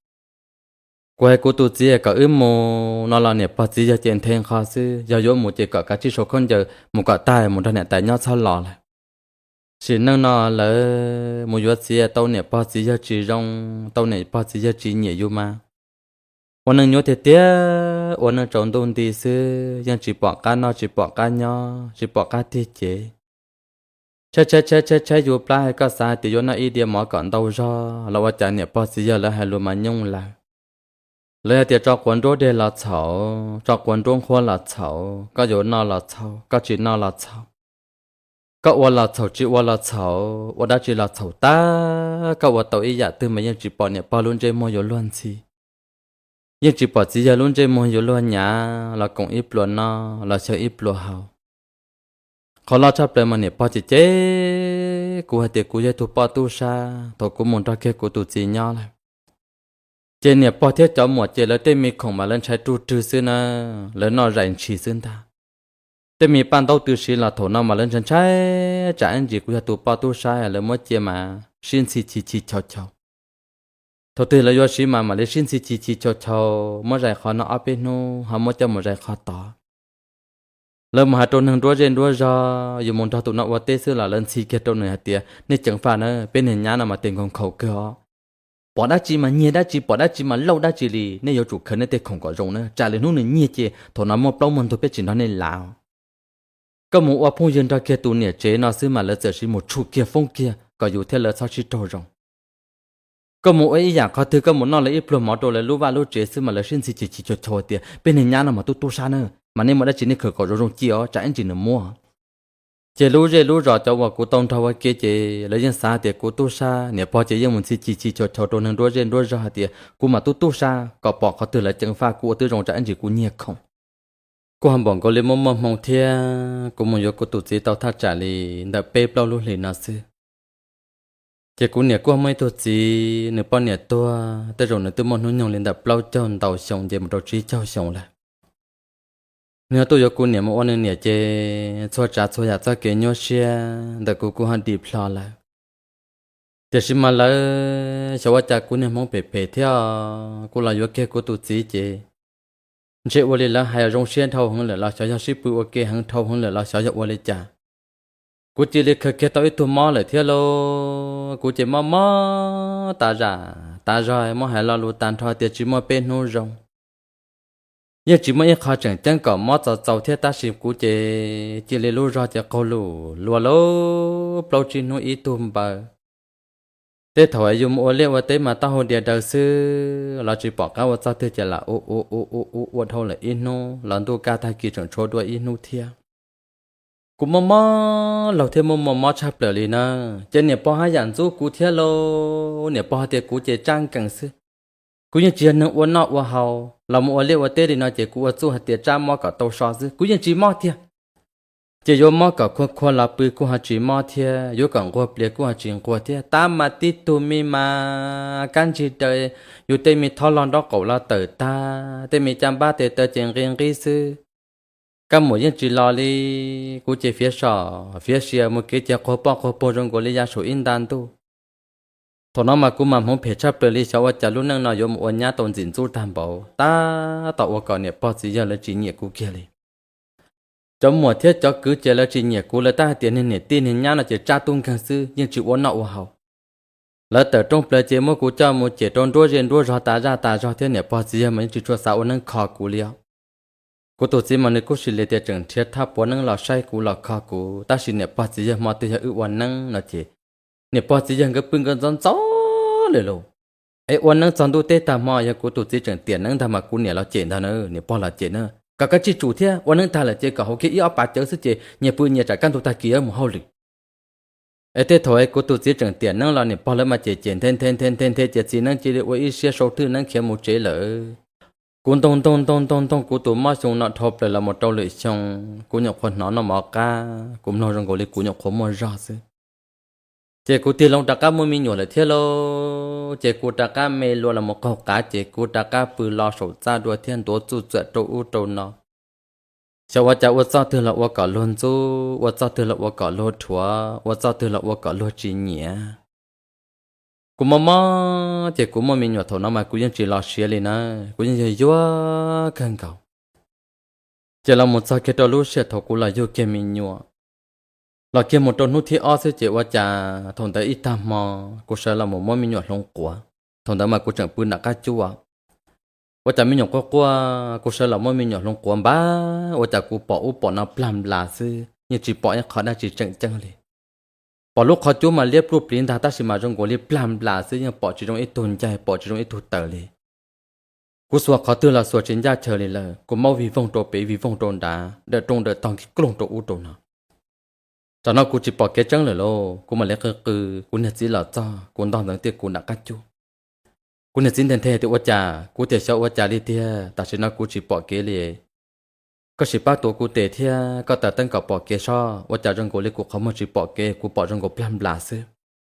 Kuv hais kuv tus txiv kom wb mus no los niam pog txiv yawg ces nthe nqho xwb, yog yuav mus ces kom kav tsij sau khaub ncaws mus kom tag mus nrog niam tais nyob txhob los lawm. Sim neej no lawv mus yuav txiv tau niam pog txiv yawg tsis zoo, tau niam pog txiv yawg tsis nyiam yus mas ua neej nyuaj tiag tiag, ua neej tsaus ntuj nti xwb, yeej tsis pom qab noj tsis pom qab nyob tsis pom qab tig cev. tshaib tshaib tshaib tshaib yus plab, koj xav hais tias yuav noj ib diav mov kom ntau zog los ua cas niam pog txiv yawg lawv hais lus mas nyooj lawm. Lawv hais tias tso quav nruab deg los txhaum, tso quav nruab nqhuab los txhaum, koj yuav noj los txhaum, koj tsis noj los txhaum, koj ua los txhaum tsis ua los txhaum, ua dab tsi los txhaum tag, koj ua tau ib yam twg mas yeej tsis pom niam pog lub ntsej muag yuav luag ntxhi, yeej tsis pom txiv yawg lub ntsej muag yuav luag nyav los koom ib pluas noj los xyaw ib pluas haus. Qhov loj tshaj plaws mas niam pog ces cem kuv hais tias kuv yog ib tug poj tub sab thaum kuv mus nrog kiag kuv tus txiv nyob lawm. Ces niam pog thiab cov muam ces lawv tej me khoom mas lawv ntshai ruj rwg xwb na, lawv noj zais ntshis xwb ntag. Tej me paj ntaub tw siv los thaum no mas lawv ntshai ntshai tsam ib ntsis kuv yog tus poj tub sab lawv muab cia mas sib ntxhi chiv chiv chaus chaus. Thaum twg lawv yuav siv mas mam li sib ntxhi chiv chiv chaus chaus, muab zais qhov no ob peb hnub ho muab coj mus zais qhov tod. Lawv mus hais rau neeg nruab zej nruab zog, yus mus nrog tus no ua teb xwb los lawv ntxhi kiag rau nws hais tias nej ceev faj na, peb niag nyab no mas tes nkaus nkhaus kawg os. Pom dab tsi mas nyiag dab tsi, pom dab tsi mas lauj dab tsi li, nej yuav tsum khaws nej tej khoom kom zoo na, tsam li hnub nws nyiag ces thaum no muaj plaub muaj ntug peb tsis nrog nej lav. Koj mus ua phooj ywg nrog kiag tus niam tsev no xwb mas lawv txawm siv mus tshuaj kiag foob kiag kom yus thiab lawv txhob sib raug zoo. Koj mus ua ib yam qhov twg, koj mus noj lawv ib pluag mov rau lawv lub vaj lub tsev xwb mas lawv sib ntxhi chiv chiv chaus chaus tias peb niag nyab no mas tub tub sab na, mas nej muaj dab tsi nej khaws kom zoo zoo cia os, tsam ib ntsis nws muab. Ces lub zej lub zos cov uas kuv tau nrog ua ke ces lawv yeej xav hais tias kuv tub sab, niam pog ces yeej mus ntxhi chiv chiv chaus chaus rau neeg nruab zej nruab zog hais tias kuv mas tub tub sab, kom pom qhov twg lawv ceev faj kuv ua twb zoo tsam ib ntsis kuv nyiag khoom. Kuj ho npaum nkaus li muaj muaj hmoo thiab kuv mus yuav kuv tus txiv tau thaj tsam li ntawm peb plaub lub hlis no xwb. Ces kuv niam kuj muaj ib tug txiv, nws poj niam tuag tej zaum nws twb muaj hnub nyoog li ntawm plaub caug ntau xyoo nce mus rau tsib caug xyoo lawm. Nws ho tuaj yuav kuv niam mus ua nws niam ces txhua tsav txhua yam txoj kev nyuaj siab ntawm kuv kuj ho dim plho lawm. Tiam sis mas lawv xyov ua cas kuv niag hmoov phem phem thiab, kuv los yuav kiag kuv tus txiv ces ntshe ua li lawv hais zoo siab dhau heev lawm los xyov yog sib pw ua ke heev dhau heev lawm los xyov yog ua li cas, kuv cia li khaws kiag tau ib tug mob lawm thiab lauj. Kuv ces mob mob tas zam tas zog, muab hais lo lus tag nrho tias tsis muaj peb hnub zoo. Yeej tsis muaj ib qho tseem ceeb kom mob txaus txaus thiab tab sis kuv ces cia li lub zog ces qaug lus lua lauj, plaub tsib hnub ib tug npaws. Tej thaum yus mus ua liaj ua teb mas taub hau dias daws xwb los tsis pom qab ua txoj twg ces lam ua ua ua ua ua ua dhau lawm ib hnub los ntuj kaj tag kis tseem tshuav dua ib hnub thiab. Kuv mob mob laug thiab muaj muaj mob tshaj plaws li na. Ces niam pog haj yam ntxub kuv thiab lauj, niam pog hais tias kuv ces tsab nkees xwb. Kuv yeej tsis yog neeg ua noj ua haus los mus ua liaj ua teb li no ces kuv ua txuj hais tias tsab mob kom tau so xwb, kuv yeej tsis mob tiag. Ces yuav mob kom khua khua los pw kuj ho tsis mob thiab, yuav kom nquag plias kuj ho tsis nquag thiab. Tab mas tib tug me mas kab ntsig daws, yus tej me thob log nraub qaum los tawm tag, tej me caj npab tes taw ces nqi nqib xwb. Kab muam yeej tsis los li. Kuv ces fiav soj fiav sia mus kev cia quag poj quag puag zoo nkaus li ya saum ib nta ntuj. Thaum no mas kuv mas hmoov phem tshaj plaws li, xyov ua cas lub neej no yuav mus ua nyab tau ntxim ntxub tag npaum, tab tom ua kom niam pog txiv yawg lawv tsis nyiam kuv kiag li. Cov muam thiab cov kwv ces lawv tsis nyiam kuv, lawv tab hais tias niag niam tij niag nyab no ces tsab tub nkeeg xwb, yeej tsis ua noj ua haus. Lawv tawm rooj plaws ces muab kuv coj mus cem rau nruab zej nruab zog tas zaj tas zog thiab niam pog txiv yawg mas yeej tsis tshua xav ua neeb kho kuv li os. Kuv tus txiv mas nws kuj sim li tias tseem nrhiav thaj puav neeb los saib kuv los kho kuv, tab sis niam pog txiv yawg hmo twg yog wb ua neeb no ces niam pog txiv yawg nkawd pw nkawd ntxov ntxov li lauj. Es ua neeb txog ntuj teb tag hmo yog kuv tus txiv tseem tiam neeb ntag mas kuv niam los cem ntag na, niam pog los cem na, kom koj tsij tsum thiab, ua neeb tag lawm ces kom haus kiag ib ob pas cawv xwb ces nyias pw nyias tsam kaj ntug tag kis mus hauj lwm. Es tej thaum es kuv tus txiv tseem tiam neeb los niam pog lawv mas cem cem nthe nthe nthe nthe nthe ces txiv neeb cia li ua ib siab sau thwj neeb khiav mus tsev lawm. Kuv ntoog ntoog ntoog ntoog ntoog kuv tus mob xyoo no dhau plaws los mus rau lwm xyoo, kuv nyuam qhuav hnov noj mov qab, kuv mloog zoo nkaus li kuv nyuam qhuav muaj zog xwb. Ces kuv tig loo rov qab muaj me nyuam lawm thiab lauj, ces kuv rov qab me lua los mus qaug qav ces kuv rov qab pw lo saum txaj dua thiab ntuav txuj txuam rau ub rau no. Xyov ua cas ua txoj twg los ua kom luag ntxub, ua txoj twg los ua kom luag dhuav, ua txoj twg los ua kom luag tsis nyiam. Kuv mob mob ces kuv muaj me nyuam thaum no mas kuv yeej tsis los siav li na, kuv yeej yog yuag kawg nkaus. Ces los mus txog kiag rau lub sij hawm thaum kuv los yug kiag me nyuam, los kiag mus rau hnub thib ob xwb ces ua cas thaum ntawd ib tag hmo kuv sawv los mus muab me nyuam hloov quav. Thaum ntawd mas kuv tseem pw nram qab cub, ua cas me nyuam quaj quaj, kuv sawv los muab me nyuam hloov quav npab, ua cas kuv pom ub pom no plag nplas xwb, yeej tsis pom ib qho dab tsi tseem ceeb li. Pom lub qhov cub mas liab pluj pliv ntag tab sis mas zoo nkaus li plag nplas xwb, yeej pom tsis zoo ib tug ncaig, pom tsis zoo ib tug taws li. Kuv xuas qhov twg los xuas tsis ncaj chaw li lawm, kuv maub vij voog rau pem vij voog rau nrad, dawm rooj dawm tog nkig kloog rau ub rau no. Tsam no kuv tsis pom kev tseeb lawm lauj, kuv mam li qw qw, kuv niag txiv los txog, kuv ntog ntxeev tiaj kuv nram qab cub. Kuv niag txiv nthe nthe tias ua cas, kuv tias xyov ua cas li tiag, tam sim no kuv tsis pom kev li. Koj sim pab tuav kuv tes thiab koj taws teeb kom pom kev sob, ua cas zoo nkaus li kuv qhov muag tsis pom kev, kuv pom zoo nkaus plag nplas xwb.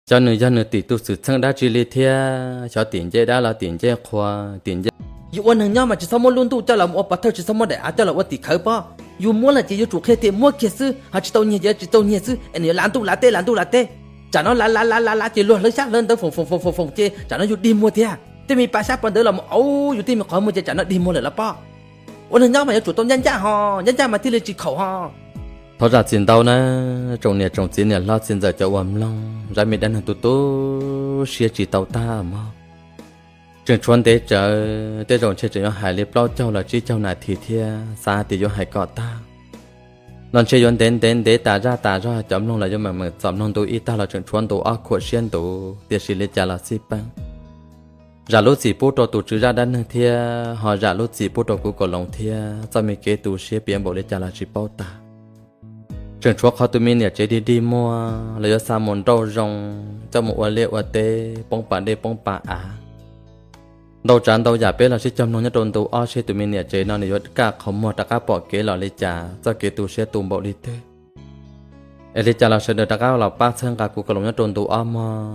Xyov nws yog nws tim tus xwm txheej dab tsi li thiab, xyov tim ncej dab los tim ncej qhua, tim ncej. Yus ua neeg nyob mas tsis txhob muab lub ntuj coj los ua pov thawj, tsis txhob muab daim av coj los ua tim khawv pob. Yus muab lawm ces yuav tsum qhia tias muab kiag xwb, ho tsis tau nyiag ces tsis tau nyiag xwb es nws yuav lav ntuj lav teb lav ntuj lav teb. Tsam no lav lav lav lav lav ces luag hlawv xyab hlawv ntawv foom foom foom foom foom ces tsam no yus dig muag tiag. Tej me pa sab pa ntawd los mus auv yus tej me qhov muag ces tsam no dig muag lawm los pob. Ua neeg nyob mas yuav tsum tau ncaj ncaj ho, ncaj ncaj mas thiaj li tsis khaum ho. Thov zam txim ntau na, tsoom niam tsoom txiv niam hlob txiv ntxawm cov uas mloog zaj me dab neeg tu tu siab tsis tau tag mog. Tseem tshuav ntev tsawv, tej zaum ntshe tseem yuav hais li plaub caug los tsib caug nas this thiab xav tias yuav hais kom tag. Los ntshe yuav ntev ntev ntev tas zaj tas zog, cov mloog los yuav meem meem txom mloog ntu ib tag los tseem tshuav ntu ob khuam siab ntuv, tiam sis li cas los xij peem. Zam lub txim pub rau tus tswv zaj dab neeg thiab ho zam lub txim pub rau kuv Kaus Loos thiab, txoj me kev tu siab piav npaum li cas los tsis paub tag. Tseem tshuav qhov tus me niam tsev dig dig muag los yuav xa mus nrauj zoo, coj mus ua liaj ua teb, poob pas dej poob pas av. Ntau tsav ntau yam peb los sib cog mloog nyob rau ntu ob seb tus me niam tsev no nws yuav kaj qhov muag rov qab pom kev los li cas, txoj kev tu siab tu npaum li twg. Es li cas los sawv daws rov qab los pab txhawb nqa kuv Kaus Loos nyob rau ntu ob mog.